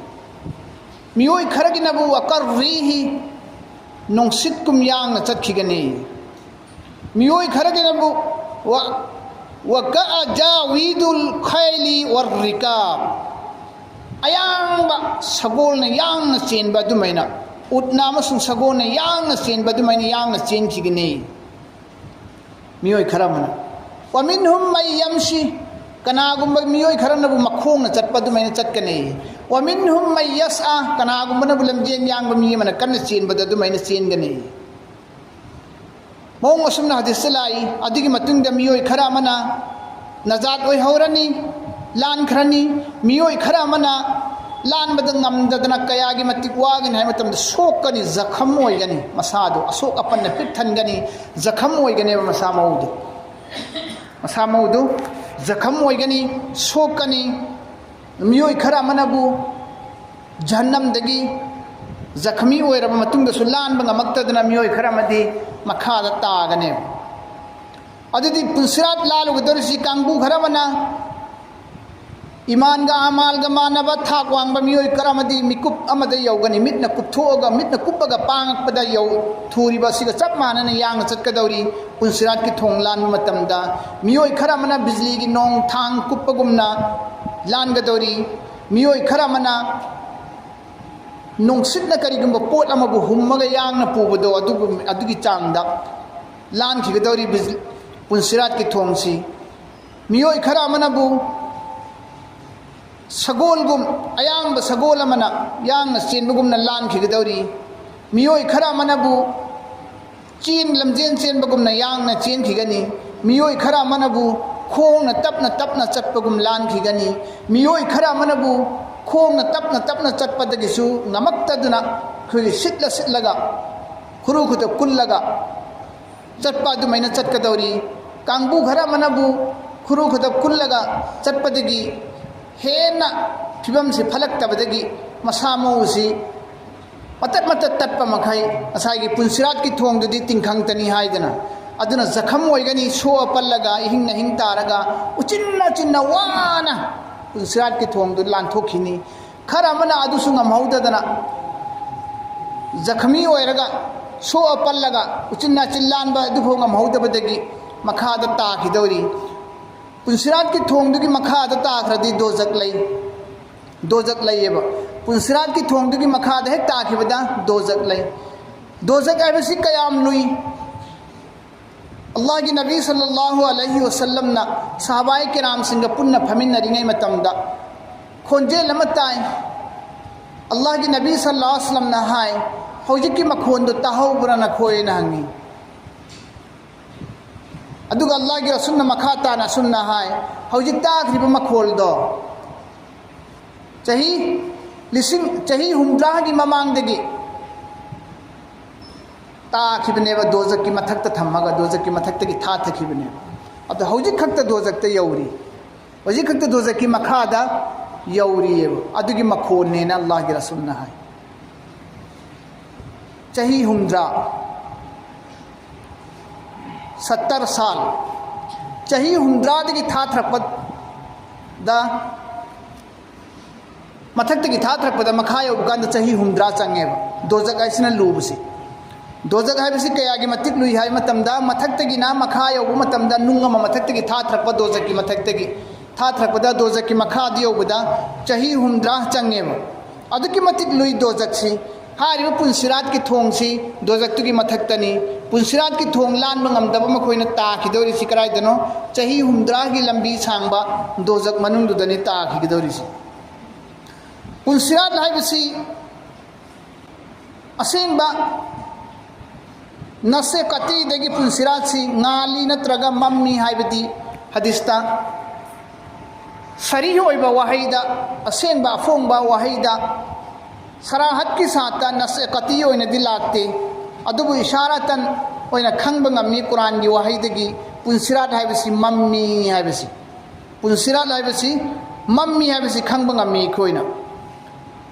ꯃꯤꯑꯣꯏ ꯈꯔꯒꯤꯅꯕꯨ ꯋꯥꯀꯔ ꯔꯤꯍꯤ, ꯅꯨꯡꯁꯤꯠ ꯀꯨꯝ ꯌꯥꯡꯅ ꯆꯠꯈꯤꯒꯅꯤ꯫ ꯃꯤꯑꯣꯏ ꯈꯔꯒꯤꯅꯕꯨ ꯋꯥ- ꯋꯥꯀ ꯑꯖꯥꯋꯤꯗꯨꯜ ꯈꯥꯏꯂꯤ ꯋꯥꯔꯤꯀꯥ, ꯑꯌꯥꯡꯕ ꯁꯒꯣꯜꯅ ꯌꯥꯡꯅ ꯆꯦꯟꯕ ꯑꯗꯨꯃꯥꯏꯅ, ꯎꯠꯅ ꯑꯃꯁꯨꯡ ꯁꯒꯣꯜꯅ ꯌꯥꯡꯅ ꯆꯦꯟꯕ ꯑꯗꯨꯃꯥꯏꯅ ꯌꯥꯡꯅ ꯆꯦꯟꯈꯤꯒꯅꯤ꯫ ꯃꯤꯑꯣꯏ ꯈꯔ ꯑꯃꯅ, ꯋꯥꯃꯤꯟꯍꯨꯝ ꯃꯩ ꯌꯝꯁꯤ, ꯀꯅꯥꯒꯨꯝꯕ ꯃꯤꯑꯣꯏ ꯈꯔꯅꯕꯨ ꯃꯈꯣꯡꯅ ꯆꯠꯄ ꯑꯗꯨꯃꯥꯏꯅ ꯆꯠꯀꯅꯤ꯫ ꯋꯥꯃꯤꯟꯍꯨꯝ ꯃꯩ ꯌꯁ ꯑ, ꯀꯅꯥꯒꯨꯝꯕꯅꯕꯨ ꯂꯝꯖꯦꯟ ꯌꯥꯡꯕ ꯃꯤ ꯑꯃꯅ ꯀꯟꯅ ꯆꯦꯟꯕꯗ ꯑꯗꯨꯃꯥꯏꯅ ꯆꯦꯟꯒꯅꯤ꯫ ꯃꯑꯣꯡ ꯑꯁꯨꯝꯅ ꯍꯗꯤꯁꯇ ꯂꯥꯛꯏ꯫ ꯑꯗꯨꯒꯤ ꯃꯇꯨꯡꯗ ꯃꯤꯑꯣꯏ ꯈꯔ ꯑꯃꯅ ꯅꯖꯥꯠ ꯑꯣꯏꯍꯧꯔꯅꯤ, ꯂꯥꯟꯈ꯭ꯔꯅꯤ꯫ ꯃꯤꯑꯣꯏ ꯈꯔ ꯑꯃꯅ ꯂꯥꯟꯕꯗ ꯉꯝꯗꯗꯅ ꯀꯌꯥꯒꯤ ꯃꯇꯤꯛ ꯋꯥꯒꯅꯤ ꯍꯥꯏꯕ ꯃꯇꯝꯗ ꯁꯣꯛꯀꯅꯤ, ꯖꯈꯝ ꯑꯣꯏꯒꯅꯤ, ꯃꯁꯥꯗꯨ ꯑꯁꯣꯛ ꯑꯄꯟꯅ ꯄꯤꯛ ꯊꯟꯒꯅꯤ, ꯖꯈꯝ ꯑꯣꯏꯒꯅꯦꯕ ꯃꯁꯥ ꯃꯎꯗꯨ꯫ ꯃꯁꯥ ꯃꯎꯗꯨ ꯖꯈꯝ ꯑꯣꯏꯒꯅꯤ, ꯁꯣꯛꯀꯅꯤ꯫ ꯃꯤꯑꯣꯏ ꯈꯔ ꯑꯃꯅꯕꯨ ꯖꯍꯟꯅꯝꯗꯒꯤ ꯖꯈꯃꯤ ꯑꯣꯏꯔꯕ ꯃꯇꯨꯡꯗꯁꯨ ꯂꯥꯟꯕ ꯉꯝꯃꯛꯇꯗꯅ ꯃꯤꯑꯣꯏ ꯈꯔ ꯑꯃꯗꯤ ꯃꯈꯥꯗ ꯇꯥꯒꯅꯦꯕ꯫ ꯑꯗꯨꯗꯤ ꯄꯨꯟꯁꯤꯔꯥꯠ ꯂꯥꯜꯂꯨꯒꯗꯧꯔꯤꯁꯤ ꯀꯥꯡꯕꯨ ꯈꯔ ꯑꯃꯅ ꯏꯃꯥꯟꯒ ꯑꯃꯥꯜꯒ ꯃꯥꯟꯅꯕ ꯊꯥꯛ ꯋꯥꯡꯕ ꯃꯤꯑꯣꯏ ꯈꯔ ꯑꯃꯗꯤ ꯃꯤꯀꯨꯞ ꯑꯃꯗ ꯌꯧꯒꯅꯤ꯫ ꯃꯤꯠꯅ ꯀꯨꯞꯊꯣꯛꯑꯒ, ꯃꯤꯠꯅ ꯀꯨꯞꯄꯒ ꯄꯥꯡꯉꯛꯄꯗ ꯌꯧ-, ꯊꯨꯔꯤꯕ ꯑꯁꯤꯒ ꯆꯞ ꯃꯥꯟꯅꯅ ꯌꯥꯡꯅ ꯆꯠꯀꯗꯧꯔꯤ꯫ ꯄꯨꯟꯁꯤꯔꯥꯠꯀꯤ ꯊꯣꯡ ꯂꯥꯟꯕ ꯃꯇꯝꯗ ꯃꯤꯑꯣꯏ ꯈꯔ ꯑꯃꯅ ꯕꯤꯖꯂꯤꯒꯤ ꯅꯣꯡ ꯊꯥꯡ ꯀꯨꯞꯄꯒꯨꯝꯅ ꯂꯥꯟꯒꯗꯧꯔꯤ꯫ ꯃꯤꯑꯣꯏ ꯈꯔ ꯑꯃꯅ ꯅꯨꯡꯁꯤꯠꯅ ꯀꯔꯤꯒꯨꯝꯕ ꯄꯣꯠ ꯑꯃꯕꯨ ꯍꯨꯝꯃꯒ ꯌꯥꯡꯅ ꯄꯨꯕꯗꯣ, ꯑꯗꯨꯒꯨꯝ-, ꯑꯗꯨꯒꯤ ꯆꯥꯡꯗ ꯂꯥꯟꯈꯤꯒꯗꯧꯔꯤ ꯕꯤꯖ-, ꯄꯨꯟꯁꯤꯔꯥꯠꯀꯤ ꯊꯣꯡꯁꯤ꯫ ꯃꯤꯑꯣꯏ ꯈꯔ ꯑꯃꯅꯕꯨ ꯁꯒꯣꯜꯒꯨꯝ, ꯑꯌꯥꯡꯕ ꯁꯒꯣꯜ ꯑꯃꯅ ꯌꯥꯡꯅ ꯆꯦꯟꯕꯒꯨꯝꯅ ꯂꯥꯟꯈꯤꯒꯗꯧꯔꯤ꯫ ꯃꯤꯑꯣꯏ ꯈꯔ ꯑꯃꯅꯕꯨ ꯆꯦꯟ, ꯂꯝꯖꯦꯟ ꯆꯦꯟꯕꯒꯨꯝꯅ ꯌꯥꯡꯅ ꯆꯦꯟꯈꯤꯒꯅꯤ꯫ ꯃꯤꯑꯣꯏ ꯈꯔ ꯑꯃꯅꯕꯨ ꯈꯣꯡꯅ ꯇꯞꯅ ꯇꯞꯅ ꯆꯠꯄꯒꯨꯝ ꯂꯥꯟꯈꯤꯒꯅꯤ꯫ ꯃꯤꯑꯣꯏ ꯈꯔ ꯑꯃꯅꯕꯨ ꯈꯣꯡꯅ ꯇꯞꯅ ꯇꯞꯅ ꯆꯠꯄꯗꯒꯤꯁꯨ ꯉꯝꯃꯛꯇꯗꯨꯅ ꯑꯩꯈꯣꯏꯒꯤ ꯁꯤꯠꯂ ꯁꯤꯠꯂꯒ, ꯈꯨꯔꯨ ꯈꯨꯠꯇ ꯀꯨꯜꯂꯒ ꯆꯠꯄ ꯑꯗꯨꯃꯥꯏꯅ ꯆꯠꯀꯗꯧꯔꯤ꯫ ꯀꯥꯡꯕꯨ ꯈꯔ ꯑꯃꯅꯕꯨ ꯈꯨꯔꯨ ꯈꯛꯇ ꯀꯨꯜꯂꯒ ꯆꯠꯄꯗꯒꯤ ꯍꯦꯟꯅ ꯐꯤꯕꯝꯁꯤ ꯐꯠꯂꯛꯇꯕꯗꯒꯤ ꯃꯁꯥ ꯃꯎꯁꯤ ꯃꯇꯠ ꯃꯇꯠ ꯇꯠꯄ ꯃꯈꯩ ꯉꯁꯥꯏꯒꯤ ꯄꯨꯟꯁꯤꯔꯥꯠꯀꯤ ꯊꯣꯡꯗꯨꯗꯤ ꯇꯤꯡꯈꯪꯇꯅꯤ ꯍꯥꯏꯗꯅ, ꯑꯗꯨꯅ ꯖꯈꯝ ꯑꯣꯏꯒꯅꯤ, ꯁꯣꯛꯑ ꯄꯜꯂꯒ ꯏꯍꯤꯡ ꯅꯍꯤꯡ ꯇꯥꯔꯒ ꯎꯆꯤꯟ ꯅꯥꯆꯤꯟꯅ ꯋꯥꯅ ꯄꯨꯟꯁꯤꯔꯥꯠꯀꯤ ꯊꯣꯡꯗꯨ ꯂꯥꯟꯊꯣꯛꯈꯤꯅꯤ꯫ ꯈꯔ ꯑꯃꯅ ꯑꯗꯨꯁꯨ ꯉꯝꯍꯧꯗꯗꯅ ꯖꯈꯃꯤ ꯑꯣꯏꯔꯒ ꯁꯣꯛꯑ ꯄꯜꯂꯒ ꯎꯆꯤꯟ ꯅꯥꯆꯤꯟ ꯂꯥꯟꯕ ꯑꯗꯨꯐꯥꯎ ꯉꯝꯍꯧꯗꯕꯗꯒꯤ ꯃꯈꯥꯗ ꯇꯥꯈꯤꯗꯧꯔꯤ꯫ ꯄꯨꯟꯁꯤꯔꯥꯠꯀꯤ ꯊꯣꯡꯗꯨꯒꯤ ꯃꯈꯥꯗ ꯇꯥꯈ꯭ꯔꯗꯤ ꯗꯣꯖꯛ ꯂꯩ꯫ ꯗꯣꯖꯛ ꯂꯩꯌꯦꯕ꯫ ꯄꯨꯟꯁꯤꯔꯥꯠꯀꯤ ꯊꯣꯡꯗꯨꯒꯤ ꯃꯈꯥꯗ ꯍꯦꯛ ꯇꯥꯈꯤꯕꯗ ꯗꯣꯖꯛ ꯂꯩ꯫ ꯗꯣꯖꯛ ꯍꯥꯏꯕꯁꯤ ꯀꯌꯥꯝ ꯂꯨꯏ? ꯑꯜꯂꯥꯍꯒꯤ ꯅꯕꯤ ꯁꯜꯂꯜꯂꯥꯍꯨ ꯑꯂꯩꯍꯤ ꯋꯁꯜꯂꯝꯅ ꯁꯍꯥꯕꯥꯏ ꯀꯤꯔꯥꯝꯁꯤꯡꯒ ꯄꯨꯟꯅ ꯐꯝꯃꯤꯟꯅꯔꯤꯉꯩ ꯃꯇꯝꯗ ꯈꯣꯟꯖꯦꯜ ꯑꯃ ꯇꯥꯏ꯫ ꯑꯜꯂꯥꯍꯒꯤ ꯅꯕꯤ ꯁꯜꯂꯜꯂꯥꯍꯨ ꯑꯂꯩꯍꯤ ꯋꯁꯜꯂꯝꯅ ꯍꯥꯏ, "ꯍꯧꯖꯤꯛꯀꯤ ꯃꯈꯣꯟꯗꯨ ꯇꯥꯍꯧꯕ꯭ꯔꯥ ꯅꯈꯣꯏꯅ?" ꯍꯪꯉꯤ꯫ ꯑꯗꯨꯒ ꯑꯜꯂꯥꯍꯒꯤ ꯔꯁꯨꯜꯅ ꯃꯈꯥ ꯇꯥꯅ ꯑꯁꯨꯝꯅ ꯍꯥꯏ, "ꯍꯧꯖꯤꯛ ꯇꯥꯈ꯭ꯔꯤꯕ ꯃꯈꯣꯜꯗꯣ ꯆꯍꯤ ꯂꯤꯁꯤꯡ, ꯆꯍꯤ ꯍꯨꯝꯗ꯭ꯔꯥꯒꯤ ꯃꯃꯥꯡꯗꯒꯤ ꯇꯥꯈꯤꯕꯅꯦꯕ, ꯗꯣꯖꯛꯀꯤ ꯃꯊꯛꯇ ꯊꯝꯃꯒ ꯗꯣꯖꯛꯀꯤ ꯃꯊꯛꯇꯒꯤ ꯊꯥꯊꯈꯤꯕꯅꯦꯕ꯫ ꯑꯗꯣ ꯍꯧꯖꯤꯛ ꯈꯛꯇ ꯗꯣꯖꯛꯇ ꯌꯧꯔꯤ, ꯍꯧꯖꯤꯛ ꯈꯛꯇ ꯗꯣꯖꯛꯀꯤ ꯃꯈꯥꯗ ꯌꯧꯔꯤꯑꯕ, ꯑꯗꯨꯒꯤ ꯃꯈꯣꯟꯅꯦꯅ ꯑꯜꯂꯥꯍꯒꯤ ꯔꯁꯨꯜꯅ ꯍꯥꯏ꯫ ꯆꯍꯤ ꯍꯨꯝꯗ꯭ꯔꯥ, ꯁꯠꯇꯔ ꯁꯥꯜ, ꯆꯍꯤ ꯍꯨꯝꯗ꯭ꯔꯥꯗꯒꯤ ꯊꯥꯊꯔꯛꯄꯗ, ꯃꯊꯛꯇꯒꯤ ꯊꯥꯊꯔꯛꯄꯗ ꯃꯈꯥ ꯌꯧꯕ ꯀꯥꯟꯗ ꯆꯍꯤ ꯍꯨꯝꯗ꯭ꯔꯥ ꯆꯪꯉꯦꯕ꯫ ꯗꯣꯖꯛ ꯍꯥꯏꯁꯤꯅ ꯂꯨꯕꯁꯤ꯫ ꯗꯣꯖꯛ ꯍꯥꯏꯕꯁꯤ ꯀꯌꯥꯒꯤ ꯃꯇꯤꯛ ꯂꯨꯏ ꯍꯥꯏꯕ ꯃꯇꯝꯗ, ꯃꯊꯛꯇꯒꯤꯅ ꯃꯈꯥ ꯌꯧꯕ ꯃꯇꯝꯗ ꯅꯨꯡ ꯑꯃ ꯃꯊꯛꯇꯒꯤ ꯊꯥꯊꯔꯛꯄ, ꯗꯣꯖꯛꯀꯤ ꯃꯊꯛꯇꯒꯤ ꯊꯥꯊꯔꯛꯄꯗ, ꯗꯣꯖꯛꯀꯤ ꯃꯈꯥꯗ ꯌꯧꯕꯗ ꯆꯍꯤ ꯍꯨꯝꯗ꯭ꯔꯥ ꯆꯪꯉꯦꯕ꯫ ꯑꯗꯨꯛꯀꯤ ꯃꯇꯤꯛ ꯂꯨꯏ ꯗꯣꯖꯛꯁꯤ꯫ ꯍꯥꯏꯔꯤꯕ ꯄꯨꯟꯁꯤꯔꯥꯠꯀꯤ ꯊꯣꯡꯁꯤ ꯗꯣꯖꯛꯇꯨꯒꯤ ꯃꯊꯛꯇꯅꯤ꯫ ꯄꯨꯟꯁꯤꯔꯥꯠꯀꯤ ꯊꯣꯡ ꯂꯥꯟꯕ ꯉꯝꯗꯕ ꯃꯈꯣꯏꯅ ꯇꯥꯈꯤꯗꯧꯔꯤꯁꯤ ꯀꯗꯥꯏꯗꯅꯣ? ꯆꯍꯤ ꯍꯨꯝꯗ꯭ꯔꯥꯒꯤ ꯂꯝꯕꯤ ꯁꯥꯡꯕ ꯗꯣꯖꯛ ꯃꯅꯨꯡꯗꯨꯗꯅꯤ ꯇꯥꯈꯤꯒꯗꯧꯔꯤꯁꯤ꯫ ꯄꯨꯟꯁꯤꯔꯥꯠ ꯍꯥꯏꯕꯁꯤ ꯑꯁꯦꯡꯕ ꯅꯁꯦ ꯀꯇꯤꯗꯒꯤ ꯄꯨꯟꯁꯤꯔꯥꯠꯁꯤ ꯉꯥꯜꯂꯤ ꯅꯠꯇ꯭ꯔꯒ ꯃꯝꯃꯤ ꯍꯥꯏꯕꯗꯤ ꯍꯗꯤꯁꯇ ꯁꯔꯤ ꯑꯣꯏꯕ ꯋꯥꯍꯩꯗ, ꯑꯁꯦꯡꯕ ꯑꯐꯣꯡꯕ ꯋꯥꯍꯩꯗ ꯁꯔꯥꯍꯠꯀꯤ ꯁꯥꯠꯇ ꯅꯁꯦ ꯀꯇꯤ ꯑꯣꯏꯅꯗꯤ ꯂꯥꯛꯇꯦ, ꯑꯗꯨꯕꯨ ꯏꯁꯥꯔꯥꯇꯟ ꯑꯣꯏꯅ ꯈꯪꯕ ꯉꯝꯃꯤ ꯀꯨꯔꯥꯟꯒꯤ ꯋꯥꯍꯩꯗꯒꯤ꯫ ꯄꯨꯟꯁꯤꯔꯥꯠ ꯍꯥꯏꯕꯁꯤ ꯃꯝꯃꯤ ꯍꯥꯏꯕꯁꯤ, ꯄꯨꯟꯁꯤꯔꯥꯠ ꯍꯥꯏꯕꯁꯤ ꯃꯝꯃꯤ ꯍꯥꯏꯕꯁꯤ ꯈꯪꯕ ꯉꯝꯃꯤ ꯑꯩꯈꯣꯏꯅ꯫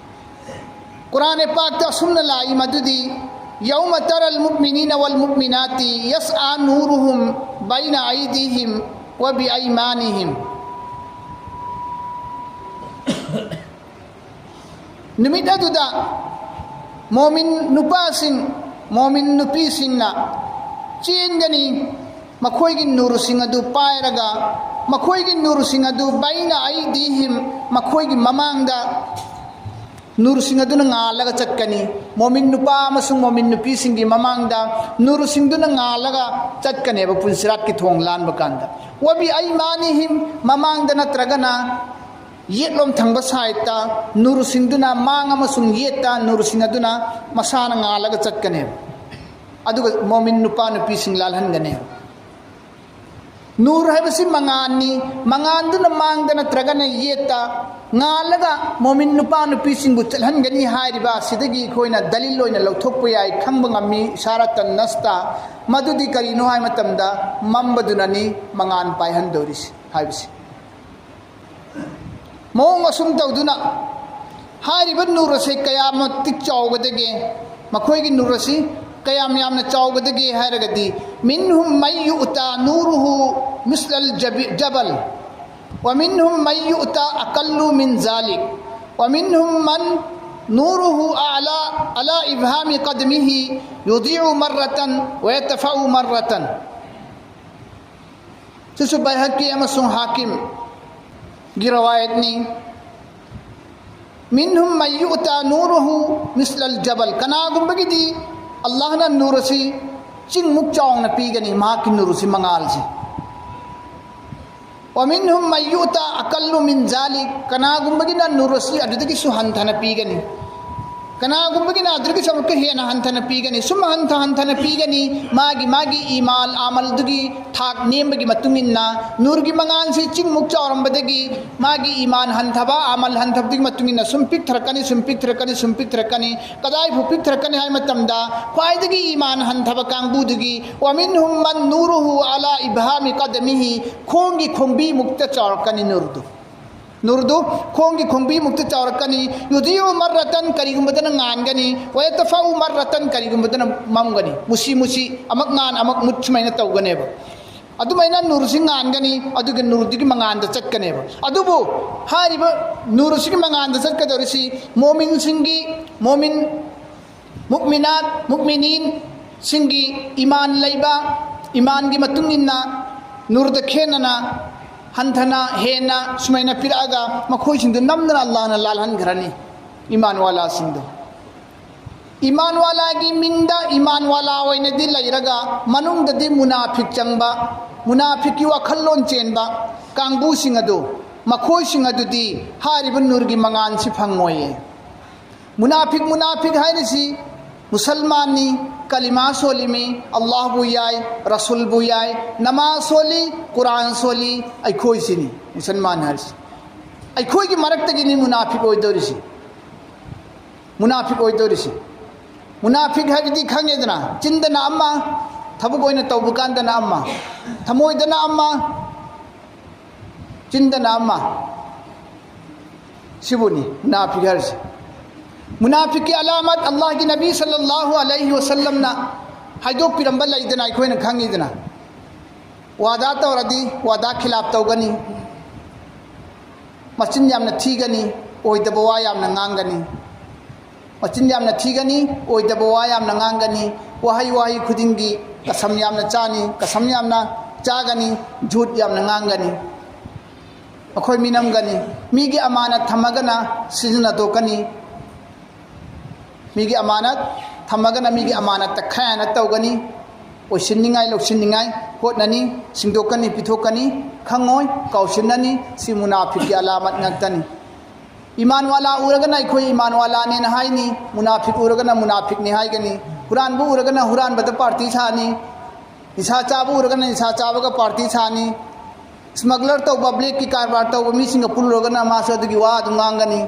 ꯀꯨꯔꯥꯟ ꯄꯥꯛꯇ ꯑꯁꯨꯝꯅ ꯂꯥꯛꯏ ꯃꯗꯨꯗꯤ, "يوم ترى المؤمنين والمؤمنات يسعى نورهم بين أيديهم وبأيمانهم." ꯅꯨꯃꯤꯠ ꯑꯗꯨꯗ ꯃꯣꯃꯤꯟ ꯅꯨꯄꯥꯁꯤꯡ, ꯃꯣꯃꯤꯟ ꯅꯨꯄꯤꯁꯤꯡꯅ ꯆꯦꯟꯒꯅꯤ, ꯃꯈꯣꯏꯒꯤ ꯅꯨꯔꯁꯤꯡ ꯑꯗꯨ ꯄꯥꯏꯔꯒ, ꯃꯈꯣꯏꯒꯤ ꯅꯨꯔꯁꯤꯡ ꯑꯗꯨ "بين أيديهم", ꯃꯈꯣꯏꯒꯤ ꯃꯃꯥꯡꯗ ꯅꯨꯔꯁꯤꯡ ꯑꯗꯨꯅ ꯉꯥꯜꯂꯒ ꯆꯠꯀꯅꯤ꯫ ꯃꯣꯃꯤꯟ ꯅꯨꯄꯥ ꯑꯃꯁꯨꯡ ꯃꯣꯃꯤꯟ ꯅꯨꯄꯤꯁꯤꯡꯒꯤ ꯃꯃꯥꯡꯗ ꯅꯨꯔꯁꯤꯡꯗꯨꯅ ꯉꯥꯜꯂꯒ ꯆꯠꯀꯅꯦꯕ, ꯄꯨꯟꯁꯤꯔꯥꯠꯀꯤ ꯊꯣꯡ ꯂꯥꯟꯕ ꯀꯥꯟꯗ꯫ "وبأيمانهم", ꯃꯃꯥꯡꯗ ꯅꯠꯇ꯭ꯔꯒꯅ ꯌꯦꯠꯂꯣꯝ ꯊꯪꯕ ꯁꯥꯏꯠꯇ ꯅꯨꯔꯁꯤꯡꯗꯨꯅ, ꯃꯥꯡ ꯑꯃꯁꯨꯡ ꯌꯦꯠꯇ ꯅꯨꯔꯁꯤꯡ ꯑꯗꯨꯅ ꯃꯁꯥꯅ ꯉꯥꯜꯂꯒ ꯆꯠꯀꯅꯦꯕ꯫ ꯑꯗꯨꯒ ꯃꯣꯃꯤꯟ ꯅꯨꯄꯥ ꯅꯨꯄꯤꯁꯤꯡ ꯂꯥꯜꯍꯟꯒꯅꯤ꯫ ꯅꯨꯔ ꯍꯥꯏꯕꯁꯤ ꯃꯉꯥꯜꯅꯤ꯫ ꯃꯉꯥꯜꯗꯨꯅ ꯃꯥꯡꯗ ꯅꯠꯇ꯭ꯔꯒꯅ ꯌꯦꯠꯇ ꯉꯥꯜꯂꯒ ꯃꯣꯃꯤꯟ ꯅꯨꯄꯥ ꯅꯨꯄꯤꯁꯤꯡꯕꯨ ꯆꯠꯍꯟꯒꯅꯤ ꯍꯥꯏꯔꯤꯕ ꯑꯁꯤꯗꯒꯤ ꯑꯩꯈꯣꯏꯅ ꯗꯂꯤꯜ ꯑꯣꯏꯅ ꯂꯧꯊꯣꯛꯄ ꯌꯥꯏ, ꯈꯪꯕ ꯉꯝꯃꯤ, ꯏꯁꯥꯔꯥꯇꯟ ꯅꯁꯇ꯫ ꯃꯗꯨꯗꯤ ꯀꯔꯤꯅꯣ ꯍꯥꯏꯕ ꯃꯇꯝꯗ, ꯃꯝꯕꯗꯨꯅꯅꯤ ꯃꯉꯥꯜ ꯄꯥꯏꯍꯟꯗꯧꯔꯤꯁꯤ ꯍꯥꯏꯕꯁꯤ꯫ ꯃꯑꯣꯡ ꯑꯁꯨꯝ ꯇꯧꯗꯨꯅ ꯍꯥꯏꯔꯤꯕ ꯅꯨꯔ ꯑꯁꯤ ꯀꯌꯥ ꯃꯇꯤꯛ ꯆꯥꯎꯒꯗꯒꯦ? ꯃꯈꯣꯏꯒꯤ ꯅꯨꯔ ꯑꯁꯤ ꯀꯌꯥꯝ ꯌꯥꯝꯅ ꯆꯥꯎꯒꯗꯒꯦ ꯍꯥꯏꯔꯒꯗꯤ, "منهم من يؤتى نوره مثل الجب-، الجبل، ومنهم من يؤتى أقل من ذلك، ومنهم من نوره أعلى، على إبهام قدمه، يضيء مرة ويطفأ مرة." ꯁꯤꯁꯨ ꯕꯩꯍꯛꯀꯤ ꯑꯃꯁꯨꯡ ꯍꯥꯀꯤꯝꯒꯤ ꯔꯋꯥꯌꯠꯅꯤ꯫ "منهم من يؤتى نوره مثل الجبل." ꯀꯅꯥꯒꯨꯝꯕꯒꯤꯗꯤ ꯑꯜꯂꯥꯍꯅ ꯅꯨꯔ ꯑꯁꯤ ꯆꯤꯡꯃꯨꯛ ꯆꯥꯎꯅ ꯄꯤꯒꯅꯤ, ꯃꯍꯥꯛꯀꯤ ꯅꯨꯔ ꯑꯁꯤ, ꯃꯉꯥꯜꯁꯤ꯫ "ومنهم من يؤتى أقل من ذلك." ꯀꯅꯥꯒꯨꯝꯕꯒꯤꯅ ꯅꯨꯔ ꯑꯁꯤ ꯑꯗꯨꯗꯒꯤꯁꯨ ꯍꯟꯊꯅ ꯄꯤꯒꯅꯤ꯫ ꯀꯅꯥꯒꯨꯝꯕꯒꯤꯅ ꯑꯗꯨꯗꯒꯤꯁꯨ ꯑꯃꯨꯛꯀ ꯍꯦꯟꯅ ꯍꯟꯊꯅ ꯄꯤꯒꯅꯤ꯫ ꯁꯨꯝ ꯍꯟꯊ ꯍꯟꯊꯅ ꯄꯤꯒꯅꯤ꯫ ꯃꯥꯒꯤ ꯃꯥꯒꯤ ꯏꯃꯥꯜ ꯑꯃꯜꯗꯨꯒꯤ ꯊꯥꯛ ꯅꯦꯝꯕꯒꯤ ꯃꯇꯨꯡ ꯏꯟꯅ ꯅꯨꯔꯒꯤ ꯃꯉꯥꯜꯁꯤ ꯆꯤꯡꯃꯨꯛ ꯆꯥꯎꯔꯝꯕꯗꯒꯤ ꯃꯥꯒꯤ ꯏꯃꯥꯟ ꯍꯟꯊꯕ, ꯑꯃꯜ ꯍꯟꯊꯕꯗꯨꯒꯤ ꯃꯇꯨꯡ ꯏꯟꯅ ꯁꯨꯝ ꯄꯤꯛꯊꯔꯛꯀꯅꯤ, ꯁꯨꯝ ꯄꯤꯛꯊꯔꯛꯀꯅꯤ, ꯁꯨꯝ ꯄꯤꯛꯊꯔꯛꯀꯅꯤ꯫ ꯀꯗꯥꯏꯐꯥꯎ ꯄꯤꯛꯊꯔꯛꯀꯅꯤ ꯍꯥꯏ ꯃꯇꯝꯗ, ꯈ꯭ꯋꯥꯏꯗꯒꯤ ꯏꯃꯥꯟ ꯍꯟꯊꯕ ꯀꯥꯡꯕꯨꯗꯨꯒꯤ "ومنهم من نوره على إبهام قدمه", ꯈꯣꯡꯒꯤ ꯈꯣꯡꯕꯤꯃꯨꯛꯇ ꯆꯥꯎꯔꯛꯀꯅꯤ ꯅꯨꯔꯗꯨ꯫ ꯅꯨꯔꯗꯨ ꯈꯣꯡꯒꯤ ꯈꯣꯡꯕꯤꯃꯨꯛꯇ ꯆꯥꯎꯔꯛꯀꯅꯤ꯫ "يضيء مرة", ꯀꯔꯤꯒꯨꯝꯕꯗꯅ ꯉꯥꯟꯒꯅꯤ, "ويطفأ مرة", ꯀꯔꯤꯒꯨꯝꯕꯗꯅ ꯃꯝꯒꯅꯤ꯫ ꯃꯨꯁꯤ ꯃꯨꯁꯤ, ꯑꯃꯛ ꯉꯥꯟ ꯑꯃꯛ ꯃꯨꯠ, ꯁꯨꯃꯥꯏꯅ ꯇꯧꯒꯅꯦꯕ꯫ ꯑꯗꯨꯃꯥꯏꯅ ꯅꯨꯔꯁꯤ ꯉꯥꯟꯒꯅꯤ, ꯑꯗꯨꯒ ꯅꯨꯔꯗꯨꯒꯤ ꯃꯉꯥꯟꯗ ꯆꯠꯀꯅꯦꯕ꯫ ꯑꯗꯨꯕꯨ ꯍꯥꯏꯔꯤꯕ ꯅꯨꯔꯁꯤꯒꯤ ꯃꯉꯥꯟꯗ ꯆꯠꯀꯗꯧꯔꯤꯁꯤ ꯃꯣꯃꯤꯟꯁꯤꯡꯒꯤ, ꯃꯣꯃꯤꯟ, ꯃꯨꯛꯃꯤꯅꯥꯠ, ꯃꯨꯛꯃꯤꯅꯤꯟꯁꯤꯡꯒꯤ ꯏꯃꯥꯟ ꯂꯩꯕ, ꯏꯃꯥꯟꯒꯤ ꯃꯇꯨꯡ ꯏꯟꯅ ꯅꯨꯔꯗ ꯈꯦꯟꯅꯅ, ꯍꯟꯊꯅ, ꯍꯦꯟꯅ ꯁꯨꯃꯥꯏꯅ ꯄꯤꯔꯛꯑꯒ ꯃꯈꯣꯏꯁꯤꯡꯗꯨ ꯅꯝꯗꯅ ꯑꯜꯂꯥꯍꯅ ꯂꯥꯜꯍꯟꯈ꯭ꯔꯅꯤ, ꯏꯃꯥꯟ ꯋꯥꯂꯥꯁꯤꯡꯗꯨ꯫ ꯏꯃꯥꯟ ꯋꯥꯂꯥꯒꯤ ꯃꯤꯡꯗ ꯏꯃꯥꯟ ꯋꯥꯂꯥ ꯑꯣꯏꯅꯗꯤ ꯂꯩꯔꯒ ꯃꯅꯨꯡꯗꯗꯤ ꯃꯨꯅꯥꯐꯤꯛ ꯆꯪꯕ, ꯃꯨꯅꯥꯐꯤꯛꯀꯤ ꯋꯥꯈꯜꯂꯣꯟ ꯆꯦꯟꯕ ꯀꯥꯡꯕꯨꯁꯤꯡ ꯑꯗꯨ, ꯃꯈꯣꯏꯁꯤꯡ ꯑꯗꯨꯗꯤ ꯍꯥꯏꯔꯤꯕ ꯅꯨꯔꯒꯤ ꯃꯉꯥꯟꯁꯤ ꯐꯪꯉꯣꯏꯌꯦ꯫ ꯃꯨꯅꯥꯐꯤꯛ, ꯃꯨꯅꯥꯐꯤꯛ ꯍꯥꯏꯔꯤꯁꯤ ꯃꯨꯁꯜꯃꯥꯟꯅꯤ, ꯀꯂꯤꯃꯥ ꯁꯣꯜꯂꯤꯃꯤ, ꯑꯜꯂꯥꯍꯕꯨ ꯌꯥꯏ, ꯔꯁꯨꯜꯕꯨ ꯌꯥꯏ, ꯅꯃꯥꯖ ꯁꯣꯜꯂꯤ, ꯀꯨꯔꯥꯟ ꯁꯣꯜꯂꯤ, ꯑꯩꯈꯣꯏꯁꯤꯅꯤ ꯃꯨꯁꯜꯃꯥꯟ ꯍꯥꯏꯔꯤꯁꯤ꯫ ꯑꯩꯈꯣꯏꯒꯤ ꯃꯔꯛꯇꯒꯤꯅꯤ ꯃꯨꯅꯥꯐꯤꯛ ꯑꯣꯏꯗꯧꯔꯤꯁꯤ꯫ ꯃꯨꯅꯥꯐꯤꯛ ꯑꯣꯏꯗꯧꯔꯤꯁꯤ꯫ ꯃꯨꯅꯥꯐꯤꯛ ꯍꯥꯏꯕꯗꯤ ꯈꯪꯉꯦꯗꯅ, ꯆꯤꯟꯗꯅ ꯑꯃ, ꯊꯕꯛ ꯑꯣꯏꯅ ꯇꯧꯕ ꯀꯥꯟꯗꯅ ꯑꯃ, ꯊꯃꯣꯏꯗꯅ ꯑꯃ, ꯆꯤꯟꯗꯅ ꯑꯃ꯫ ꯁꯤꯕꯨꯅꯤ ꯃꯨꯅꯥꯐꯤꯛ ꯍꯥꯏꯔꯤꯁꯦ꯫ ꯃꯨꯅꯥꯐꯤꯛꯀꯤ ꯑꯂꯥꯃꯠ ꯑꯜꯂꯥꯍꯒꯤ ꯅꯕꯤ ꯁꯜꯂꯜꯂꯥꯍꯨ ꯑꯂꯩꯍꯤ ꯋꯁꯜꯂꯝꯅ ꯍꯥꯏꯗꯣꯛꯄꯤꯔꯝꯕ ꯂꯩꯗꯅ, ꯑꯩꯈꯣꯏꯅ ꯈꯪꯉꯤꯗꯅ, ꯋꯥꯗꯥ ꯇꯧꯔꯗꯤ ꯋꯥꯗꯥ ꯈꯤꯂꯥꯞ ꯇꯧꯒꯅꯤ, ꯃꯆꯤꯟ ꯌꯥꯝꯅ ꯊꯤꯒꯅꯤ, ꯑꯣꯏꯗꯕ ꯋꯥ ꯌꯥꯝꯅ ꯉꯥꯡꯒꯅꯤ꯫ ꯃꯆꯤꯟ ꯌꯥꯝꯅ ꯊꯤꯒꯅꯤ, ꯑꯣꯏꯗꯕ ꯋꯥ ꯌꯥꯝꯅ ꯉꯥꯡꯒꯅꯤ, ꯋꯥꯍꯩ ꯋꯥꯍꯩ ꯈꯨꯗꯤꯡꯒꯤ ꯀꯁꯝ ꯌꯥꯝꯅ ꯆꯥꯅꯤ, ꯀꯁꯝ ꯌꯥꯝꯅ ꯆꯥꯒꯅꯤ, ꯖꯨꯠ ꯌꯥꯝꯅ ꯉꯥꯡꯒꯅꯤ꯫ ꯃꯈꯣꯏ ꯃꯤꯅꯝꯒꯅꯤ꯫ ꯃꯤꯒꯤ ꯑꯃꯥꯅꯠ ꯊꯝꯃꯒꯅ ꯁꯤꯖꯤꯟꯅꯊꯣꯛꯀꯅꯤ꯫ ꯃꯤꯒꯤ ꯑꯃꯥꯅꯠ ꯊꯝꯃꯒꯅ ꯃꯤꯒꯤ ꯑꯃꯥꯅꯠꯇ ꯈꯌꯥꯅꯠ ꯇꯧꯒꯅꯤ꯫ ꯑꯣꯏꯁꯤꯟꯅꯤꯡꯉꯥꯏ ꯂꯧꯁꯤꯟꯅꯤꯡꯉꯥꯏ ꯍꯣꯠꯅꯅꯤ, ꯁꯤꯡꯗꯣꯛꯀꯅꯤ, ꯄꯤꯊꯣꯛꯀꯅꯤ, ꯈꯪꯉꯣꯏ, ꯀꯥꯎꯁꯤꯟꯅꯅꯤ꯫ ꯁꯤ ꯃꯨꯅꯥꯐꯤꯛꯀꯤ ꯑꯂꯥꯃꯠ ꯉꯥꯛꯇꯅꯤ꯫ ꯏꯃꯥꯟꯋꯥꯂꯥ ꯎꯔꯒꯅ ꯑꯩꯈꯣꯏ ꯏꯃꯥꯟꯋꯥꯂꯥꯅꯦꯅ ꯍꯥꯏꯅꯤ, ꯃꯨꯅꯥꯐꯤꯛ ꯎꯔꯒꯅ ꯃꯨꯅꯥꯐꯤꯛꯅꯤ ꯍꯥꯏꯒꯅꯤ, ꯍꯨꯔꯥꯟꯕ ꯎꯔꯒꯅ ꯍꯨꯔꯥꯟꯕꯗ ꯄꯥꯔꯇꯤ ꯁꯥꯅꯤ, ꯅꯤꯁꯥ ꯆꯥꯕ ꯎꯔꯒꯅ ꯅꯤꯁꯥ ꯆꯥꯕꯒ ꯄꯥꯔꯇꯤ ꯁꯥꯅꯤ, ꯁ꯭ꯃꯒꯂꯔ ꯇꯧꯕ, ꯕ꯭ꯂꯦꯛꯀꯤ ꯀꯔꯕꯥꯔ ꯇꯧꯕ ꯃꯤꯁꯤꯡꯒ ꯄꯨꯜꯂꯨꯔꯒꯅ ꯃꯥꯁꯨ ꯑꯗꯨꯒꯤ ꯋꯥ ꯑꯗꯨꯝ ꯉꯥꯡꯒꯅꯤ꯫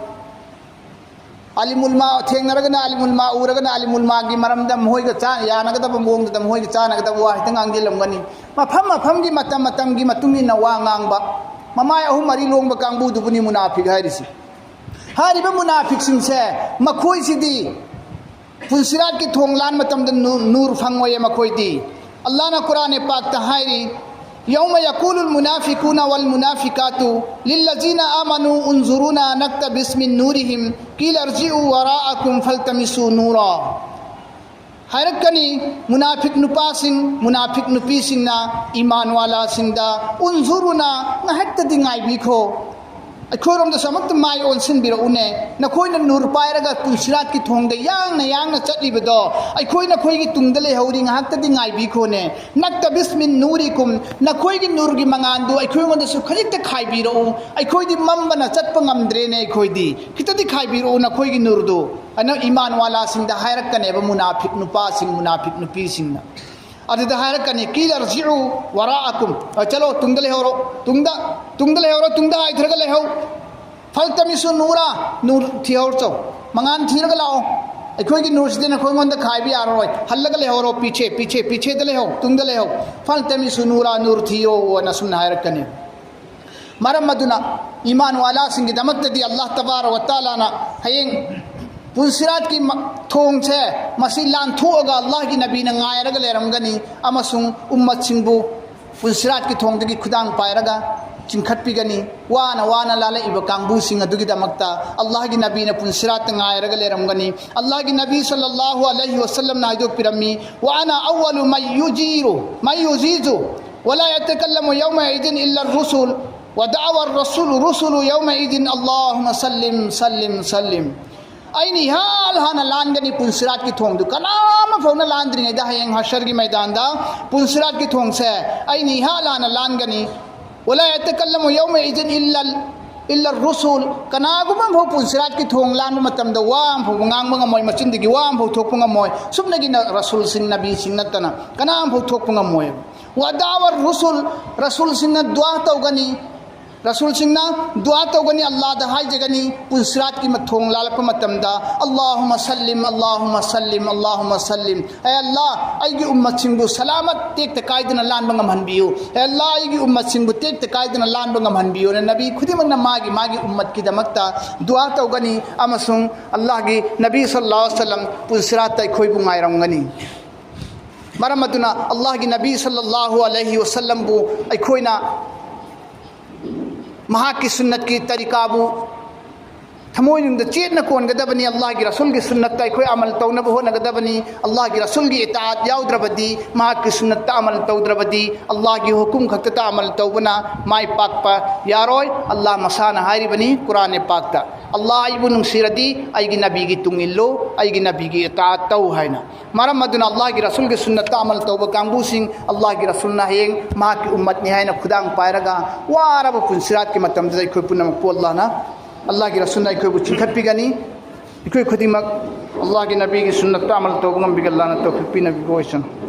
ꯑꯂꯤꯃꯨꯜꯃꯥ ꯊꯦꯡꯅꯔꯒꯅ ꯑꯂꯤꯃꯨꯜꯃꯥ ꯎꯔꯒꯅ ꯑꯂꯤꯃꯨꯜꯃꯥꯒꯤ ꯃꯔꯝꯗ ꯃꯈꯣꯏꯒ ꯆꯥ-, ꯌꯥꯅꯒꯗꯕ ꯃꯑꯣꯡꯗꯨꯗ ꯃꯈꯣꯏꯒ ꯆꯥꯅꯒꯗꯕ ꯋꯥ ꯍꯦꯛꯇ ꯉꯥꯡꯁꯤꯜꯂꯝꯒꯅꯤ꯫ ꯃꯐꯝ ꯃꯐꯝꯒꯤ ꯃꯇꯝ ꯃꯇꯝꯒꯤ ꯃꯇꯨꯡ ꯏꯟꯅ ꯋꯥ ꯉꯥꯡꯕ, ꯃꯃꯥꯏ ꯑꯍꯨꯝ ꯃꯔꯤ ꯂꯣꯡꯕ ꯀꯥꯡꯕꯨꯗꯨꯕꯨꯅꯤ ꯃꯨꯅꯥꯐꯤꯛ ꯍꯥꯏꯔꯤꯁꯤ꯫ ꯍꯥꯏꯔꯤꯕ ꯃꯨꯅꯥꯐꯤꯛꯁꯤꯡꯁꯦ, ꯃꯈꯣꯏꯁꯤꯗꯤ ꯄꯨꯟꯁꯤꯔꯥꯠꯀꯤ ꯊꯣꯡ ꯂꯥꯟ ꯃꯇꯝꯗ ꯅꯨ-, ꯅꯨꯔ ꯐꯪꯉꯣꯏꯌꯦ ꯃꯈꯣꯏꯗꯤ꯫ ꯑꯜꯂꯥꯍꯅ ꯀꯨꯔꯥꯟ ꯄꯥꯛꯇ ꯍꯥꯏꯔꯤ, "يوم يقول المنافقون والمنافقات للذين آمنوا انظرونا نقتبس من نورهم قيل ارجعوا وراءكم فالتمسوا نورا." ꯍꯥꯏꯔꯛꯀꯅꯤ, ꯃꯨꯅꯥꯐꯤꯛ ꯅꯨꯄꯥꯁꯤꯡ, ꯃꯨꯅꯥꯐꯤꯛ ꯅꯨꯄꯤꯁꯤꯡꯅ ꯏꯃꯥꯟꯋꯥꯂꯥꯁꯤꯡꯗ, "ꯎꯟꯖꯨꯔꯨꯅ, ꯉꯥꯏꯍꯥꯛꯇꯗꯤ ꯉꯥꯏꯕꯤꯈꯣ, ꯑꯩꯈꯣꯏꯔꯣꯝꯗꯁꯨ ꯑꯃꯨꯛꯇ ꯃꯥꯏ ꯑꯣꯟꯁꯤꯟꯕꯤꯔꯛꯎꯅꯦ, ꯅꯈꯣꯏꯅ ꯅꯨꯔ ꯄꯥꯏꯔꯒ ꯄꯨꯟꯁꯤꯔꯥꯠꯀꯤ ꯊꯣꯡꯗ ꯌꯥꯡꯅ ꯌꯥꯡꯅ ꯆꯠꯂꯤꯕꯗꯣ, ꯑꯩꯈꯣꯏ ꯅꯈꯣꯏꯒꯤ ꯇꯨꯡꯗ ꯂꯩꯍꯧꯔꯤ, ꯉꯥꯏꯍꯥꯛꯇꯗꯤ ꯉꯥꯏꯕꯤꯈꯣꯅꯦ꯫ ꯅꯛꯇꯕꯤꯁ ꯃꯤꯟ ꯅꯨꯔꯤꯀꯨꯝ, ꯅꯈꯣꯏꯒꯤ ꯅꯨꯔꯒꯤ ꯃꯉꯥꯟꯗꯨ ꯑꯩꯈꯣꯏꯉꯣꯟꯗꯁꯨ ꯈꯖꯤꯛꯇ ꯈꯥꯏꯕꯤꯔꯛꯎ, ꯑꯩꯈꯣꯏꯗꯤ ꯃꯝꯕꯅ ꯆꯠꯄ ꯉꯝꯗ꯭ꯔꯦꯅꯦ, ꯑꯩꯈꯣꯏꯗꯤ ꯈꯤꯇꯗꯤ ꯈꯥꯏꯕꯤꯔꯛꯎ ꯅꯈꯣꯏꯒꯤ ꯅꯨꯔꯗꯨ", ꯑꯅ ꯏꯃꯥꯟꯋꯥꯂꯥꯁꯤꯡꯗ ꯍꯥꯏꯔꯛꯀꯅꯦꯕ ꯃꯨꯅꯥꯐꯤꯛ ꯅꯨꯄꯥꯁꯤꯡ, ꯃꯨꯅꯥꯐꯤꯛ ꯅꯨꯄꯤꯁꯤꯡꯅ꯫ ꯑꯗꯨꯗ ꯍꯥꯏꯔꯛꯀꯅꯤ, "ꯀꯤꯂ ꯔꯖꯤꯎ ꯋꯥꯔꯥꯑꯀꯨꯝ", ꯑ, "ꯆꯠꯂꯣ, ꯇꯨꯡꯗ ꯂꯩꯍꯧꯔꯣ, ꯇꯨꯡꯗ, ꯇꯨꯡꯗ ꯂꯩꯍꯧꯔꯣ, ꯇꯨꯡꯗ ꯍꯥꯏꯊꯔꯒ ꯂꯩꯍꯧ꯫ ꯐꯜꯇꯃꯤꯁꯨ ꯅꯨꯔꯥ, ꯅꯨꯔ ꯊꯤꯍꯧꯔꯆꯣ, ꯃꯉꯥꯟ ꯊꯤꯔꯒ ꯂꯥꯛꯑꯣ, ꯑꯩꯈꯣꯏꯒꯤ ꯅꯨꯔꯁꯤꯗꯤ ꯅꯈꯣꯏꯉꯣꯟꯗ ꯈꯥꯏꯕ ꯌꯥꯔꯔꯣꯏ, ꯍꯜꯂꯒ ꯂꯩꯍꯧꯔꯣ, ꯄꯤꯆꯦ, ꯄꯤꯆꯦ, ꯄꯤꯆꯦꯗ ꯂꯩꯍꯧ, ꯇꯨꯡꯗ ꯂꯩꯍꯧ꯫ ꯐꯜꯇꯃꯤꯁꯨ ꯅꯨꯔꯥ, ꯅꯨꯔ ꯊꯤꯌꯣ", ꯑꯅ ꯑꯁꯨꯝꯅ ꯍꯥꯏꯔꯛꯀꯅꯤ꯫ ꯃꯔꯝ ꯑꯗꯨꯅ ꯏꯃꯥꯟꯋꯥꯂꯥꯁꯤꯡꯒꯤꯗꯃꯛꯇꯗꯤ ꯑꯜꯂꯥꯍ ꯇꯕꯥꯔ ꯋꯥ ꯇꯥꯂꯥꯅ ꯍꯌꯦꯡ ꯄꯨꯟꯁꯤꯔꯥꯠꯀꯤ ꯃ-, ꯊꯣꯡꯁꯦ ꯃꯁꯤ ꯂꯥꯟꯊꯣꯛꯑꯒ ꯑꯜꯂꯥꯍꯒꯤ ꯅꯕꯤꯅ ꯉꯥꯏꯔꯒ ꯂꯩꯔꯝꯒꯅꯤ ꯑꯃꯁꯨꯡ ꯎꯝꯃꯠꯁꯤꯡꯕꯨ ꯄꯨꯟꯁꯤꯔꯥꯠꯀꯤ ꯊꯣꯡꯗꯒꯤ ꯈꯨꯗꯥꯡ ꯄꯥꯏꯔꯒ ꯆꯤꯡꯈꯠꯄꯤꯒꯅꯤ꯫ ꯋꯥꯅ ꯋꯥꯅ ꯂꯥꯜꯂꯛꯏꯕ ꯀꯥꯡꯕꯨꯁꯤꯡ ꯑꯗꯨꯒꯤꯗꯃꯛꯇ ꯑꯜꯂꯥꯍꯒꯤ ꯅꯕꯤꯅ ꯄꯨꯟꯁꯤꯔꯥꯠꯇ ꯉꯥꯏꯔꯒ ꯂꯩꯔꯝꯒꯅꯤ꯫ ꯑꯜꯂꯥꯍꯒꯤ ꯅꯕꯤ ꯁꯜꯂꯜꯂꯥꯍꯨ ꯑꯂꯩꯍꯤ ꯋꯁꯜꯂꯝꯅ ꯍꯥꯏꯗꯣꯛꯄꯤꯔꯝꯃꯤ, "وأنا أول من يجير، من يجيز، ولا يتكلم يومئذ إلا الرسل، ودعا الرسل، الرسل يومئذ اللهم سلم، سلم، سلم." ꯑꯩꯅ ꯏꯍꯥꯟ ꯍꯥꯟꯅ ꯂꯥꯟꯒꯅꯤ ꯄꯨꯟꯁꯤꯔꯥꯠꯀꯤ ꯊꯣꯡꯗꯨ, ꯀꯅꯥ ꯑꯃ ꯐꯥꯎꯅ ꯂꯥꯟꯗ꯭ꯔꯤꯉꯩꯗ ꯍꯌꯦꯡ ꯍꯁꯔꯒꯤ ꯃꯩꯗꯥꯟꯗ ꯄꯨꯟꯁꯤꯔꯥꯠꯀꯤ ꯊꯣꯡꯁꯦ ꯑꯩꯅ ꯏꯍꯥꯟ ꯍꯥꯟꯅ ꯂꯥꯟꯒꯅꯤ꯫ "ولا يتكلم يومئذ إلا ال-، ꯏꯜꯂ ꯔꯨꯁꯨꯜ, ꯀꯅꯥꯒꯨꯝꯕ ꯑꯃꯐꯥꯎ ꯄꯨꯟꯁꯤꯔꯥꯠꯀꯤ ꯊꯣꯡ ꯂꯥꯟꯕ ꯃꯇꯝꯗ ꯋꯥ ꯑꯃꯐꯥꯎꯕ ꯉꯥꯡꯕ ꯉꯝꯃꯣꯏ, ꯃꯆꯤꯟꯗꯒꯤ ꯋꯥ ꯑꯃꯐꯥꯎ ꯊꯣꯛꯄ ꯉꯝꯃꯣꯏ꯫ ꯁꯨꯞꯅꯒꯤ ꯔꯁꯨꯜꯁꯤꯡ, ꯅꯕꯤꯁꯤꯡ ꯅꯠꯇꯅ ꯀꯅꯥ ꯑꯃꯐꯥꯎ ꯊꯣꯛꯄ ꯉꯝꯃꯣꯏ꯫ ꯋꯥꯗꯥꯋ ꯔꯨꯁꯨꯜ, ꯔꯁꯨꯜꯁꯤꯡꯅ ꯗꯨꯋꯥ ꯇꯧꯒꯅꯤ꯫ ꯔꯁꯨꯜꯁꯤꯡꯅ ꯗꯨꯋꯥ ꯇꯧꯒꯅꯤ, ꯑꯜꯂꯥꯗ ꯍꯥꯏꯖꯒꯅꯤ, ꯄꯨꯟꯁꯤꯔꯥꯠꯀꯤ ꯃꯊꯣꯡ ꯂꯥꯜꯂꯛꯄ ꯃꯇꯝꯗ, "ꯑꯜꯂꯥꯍꯨꯝꯃ ꯁꯜꯂꯤꯝ, ꯑꯜꯂꯥꯍꯨꯝꯃ ꯁꯜꯂꯤꯝ, ꯑꯜꯂꯥꯍꯨꯝꯃ ꯁꯜꯂꯤꯝ꯫ ꯑꯦ ꯑꯜꯂꯥ, ꯑꯩꯒꯤ ꯎꯝꯃꯠꯁꯤꯡꯕꯨ ꯁꯂꯥꯃꯠ, ꯇꯦꯛꯇ ꯀꯥꯏꯗꯅ ꯂꯥꯟꯕ ꯉꯝꯍꯟꯕꯤꯌꯨ꯫ ꯑꯦ ꯑꯜꯂꯥ, ꯑꯩꯒꯤ ꯎꯝꯃꯠꯁꯤꯡꯕꯨ ꯇꯦꯛꯇ ꯀꯥꯏꯗꯅ ꯂꯥꯟꯕ ꯉꯝꯍꯟꯕꯤꯌꯨꯅ" ꯅꯕꯤ ꯈꯨꯗꯤꯡꯃꯛꯅ ꯃꯥꯒꯤ ꯃꯥꯒꯤ ꯎꯝꯃꯠꯀꯤꯗꯃꯛꯇ ꯗꯨꯋꯥ ꯇꯧꯒꯅꯤ, ꯑꯃꯁꯨꯡ ꯑꯜꯂꯥꯍꯒꯤ ꯅꯕꯤ ꯁꯜꯂꯜꯂꯥꯍꯨ ꯑꯂꯩꯍꯤ ꯋꯁꯜꯂꯝ ꯄꯨꯟꯁꯤꯔꯥꯠꯇ ꯑꯩꯈꯣꯏꯕꯨ ꯉꯥꯏꯔꯝꯒꯅꯤ꯫ ꯃꯔꯝ ꯑꯗꯨꯅ ꯑꯜꯂꯥꯍꯒꯤ ꯅꯕꯤ ꯁꯜꯂꯜꯂꯥꯍꯨ ꯑꯂꯩꯍꯤ ꯋꯁꯜꯂꯝꯕꯨ ꯑꯩꯈꯣꯏꯅ ꯃꯍꯥꯛꯀꯤ ꯁꯨꯟꯅꯠꯀꯤ ꯇꯔꯤꯀꯥꯕꯨ ꯊꯃꯣꯏꯅꯨꯡꯗ ꯆꯦꯠꯅ ꯀꯣꯟꯒꯗꯕꯅꯤ꯫ ꯑꯜꯂꯥꯍꯒꯤ ꯔꯁꯨꯜꯒꯤ ꯁꯨꯟꯅꯠꯇ ꯑꯩꯈꯣꯏ ꯑꯃꯜ ꯇꯧꯅꯕ ꯍꯣꯠꯅꯒꯗꯕꯅꯤ꯫ ꯑꯜꯂꯥꯍꯒꯤ ꯔꯁꯨꯜꯒꯤ ꯏꯇꯥꯑꯠ ꯌꯥꯎꯗ꯭ꯔꯕꯗꯤ, ꯃꯍꯥꯛꯀꯤ ꯁꯨꯟꯅꯠꯇ ꯑꯃꯜ ꯇꯧꯗ꯭ꯔꯕꯗꯤ, ꯑꯜꯂꯥꯍꯒꯤ ꯍꯨꯀꯨꯝ ꯈꯛꯇꯗ ꯑꯃꯜ ꯇꯧꯕꯅ ꯃꯥꯏ ꯄꯥꯛꯄ ꯌꯥꯔꯣꯏ꯫ ꯑꯜꯂꯥꯍ ꯃꯁꯥꯅ ꯍꯥꯏꯔꯤꯕꯅꯤ ꯀꯨꯔꯥꯟ ꯄꯥꯛꯇ, "ꯑꯜꯂꯥꯍ ꯑꯩꯕꯨ ꯅꯨꯡꯁꯤꯔꯗꯤ ꯑꯩꯒꯤ ꯅꯕꯤꯒꯤ ꯇꯨꯡ ꯏꯜꯂꯨ, ꯑꯩꯒꯤ ꯅꯕꯤꯒꯤ ꯏꯇꯥꯑꯠ ꯇꯧ" ꯍꯥꯏꯅ꯫ ꯃꯔꯝ ꯑꯗꯨꯅ ꯑꯜꯂꯥꯍꯒꯤ ꯔꯁꯨꯜꯒꯤ ꯁꯨꯟꯅꯠꯇ ꯑꯃꯜ ꯇꯧꯕ ꯀꯥꯡꯕꯨꯁꯤꯡ ꯑꯜꯂꯥꯍꯒꯤ ꯔꯁꯨꯜꯅ ꯍꯌꯦꯡ ꯃꯍꯥꯛꯀꯤ ꯎꯝꯃꯠꯅꯤ ꯍꯥꯏꯅ ꯈꯨꯗꯥꯡ ꯄꯥꯏꯔꯒ ꯋꯥꯔꯕ ꯄꯨꯟꯁꯤꯔꯥꯠꯀꯤ ꯃꯇꯝꯗꯨꯗ ꯑꯩꯈꯣꯏ ꯄꯨꯝꯅꯃꯛꯄꯨ ꯑꯜꯂꯥꯍꯅ, ꯑꯜꯂꯥꯍꯒꯤ ꯔꯁꯨꯜꯅ ꯑꯩꯈꯣꯏꯕꯨ ꯆꯤꯡꯈꯠꯄꯤꯒꯅꯤ꯫ ꯑꯩꯈꯣꯏ ꯈꯨꯗꯤꯡꯃꯛ ꯑꯜꯂꯥꯍꯒꯤ ꯅꯕꯤꯒꯤ ꯁꯨꯟꯅꯠꯇ ꯑꯃꯜ ꯇꯧꯕ ꯉꯝꯕꯤꯒ ꯑꯜꯂꯥꯍꯅ ꯇꯧꯐꯤꯛ ꯄꯤꯅꯕꯤꯕ ꯑꯣꯏꯁꯅꯨ꯫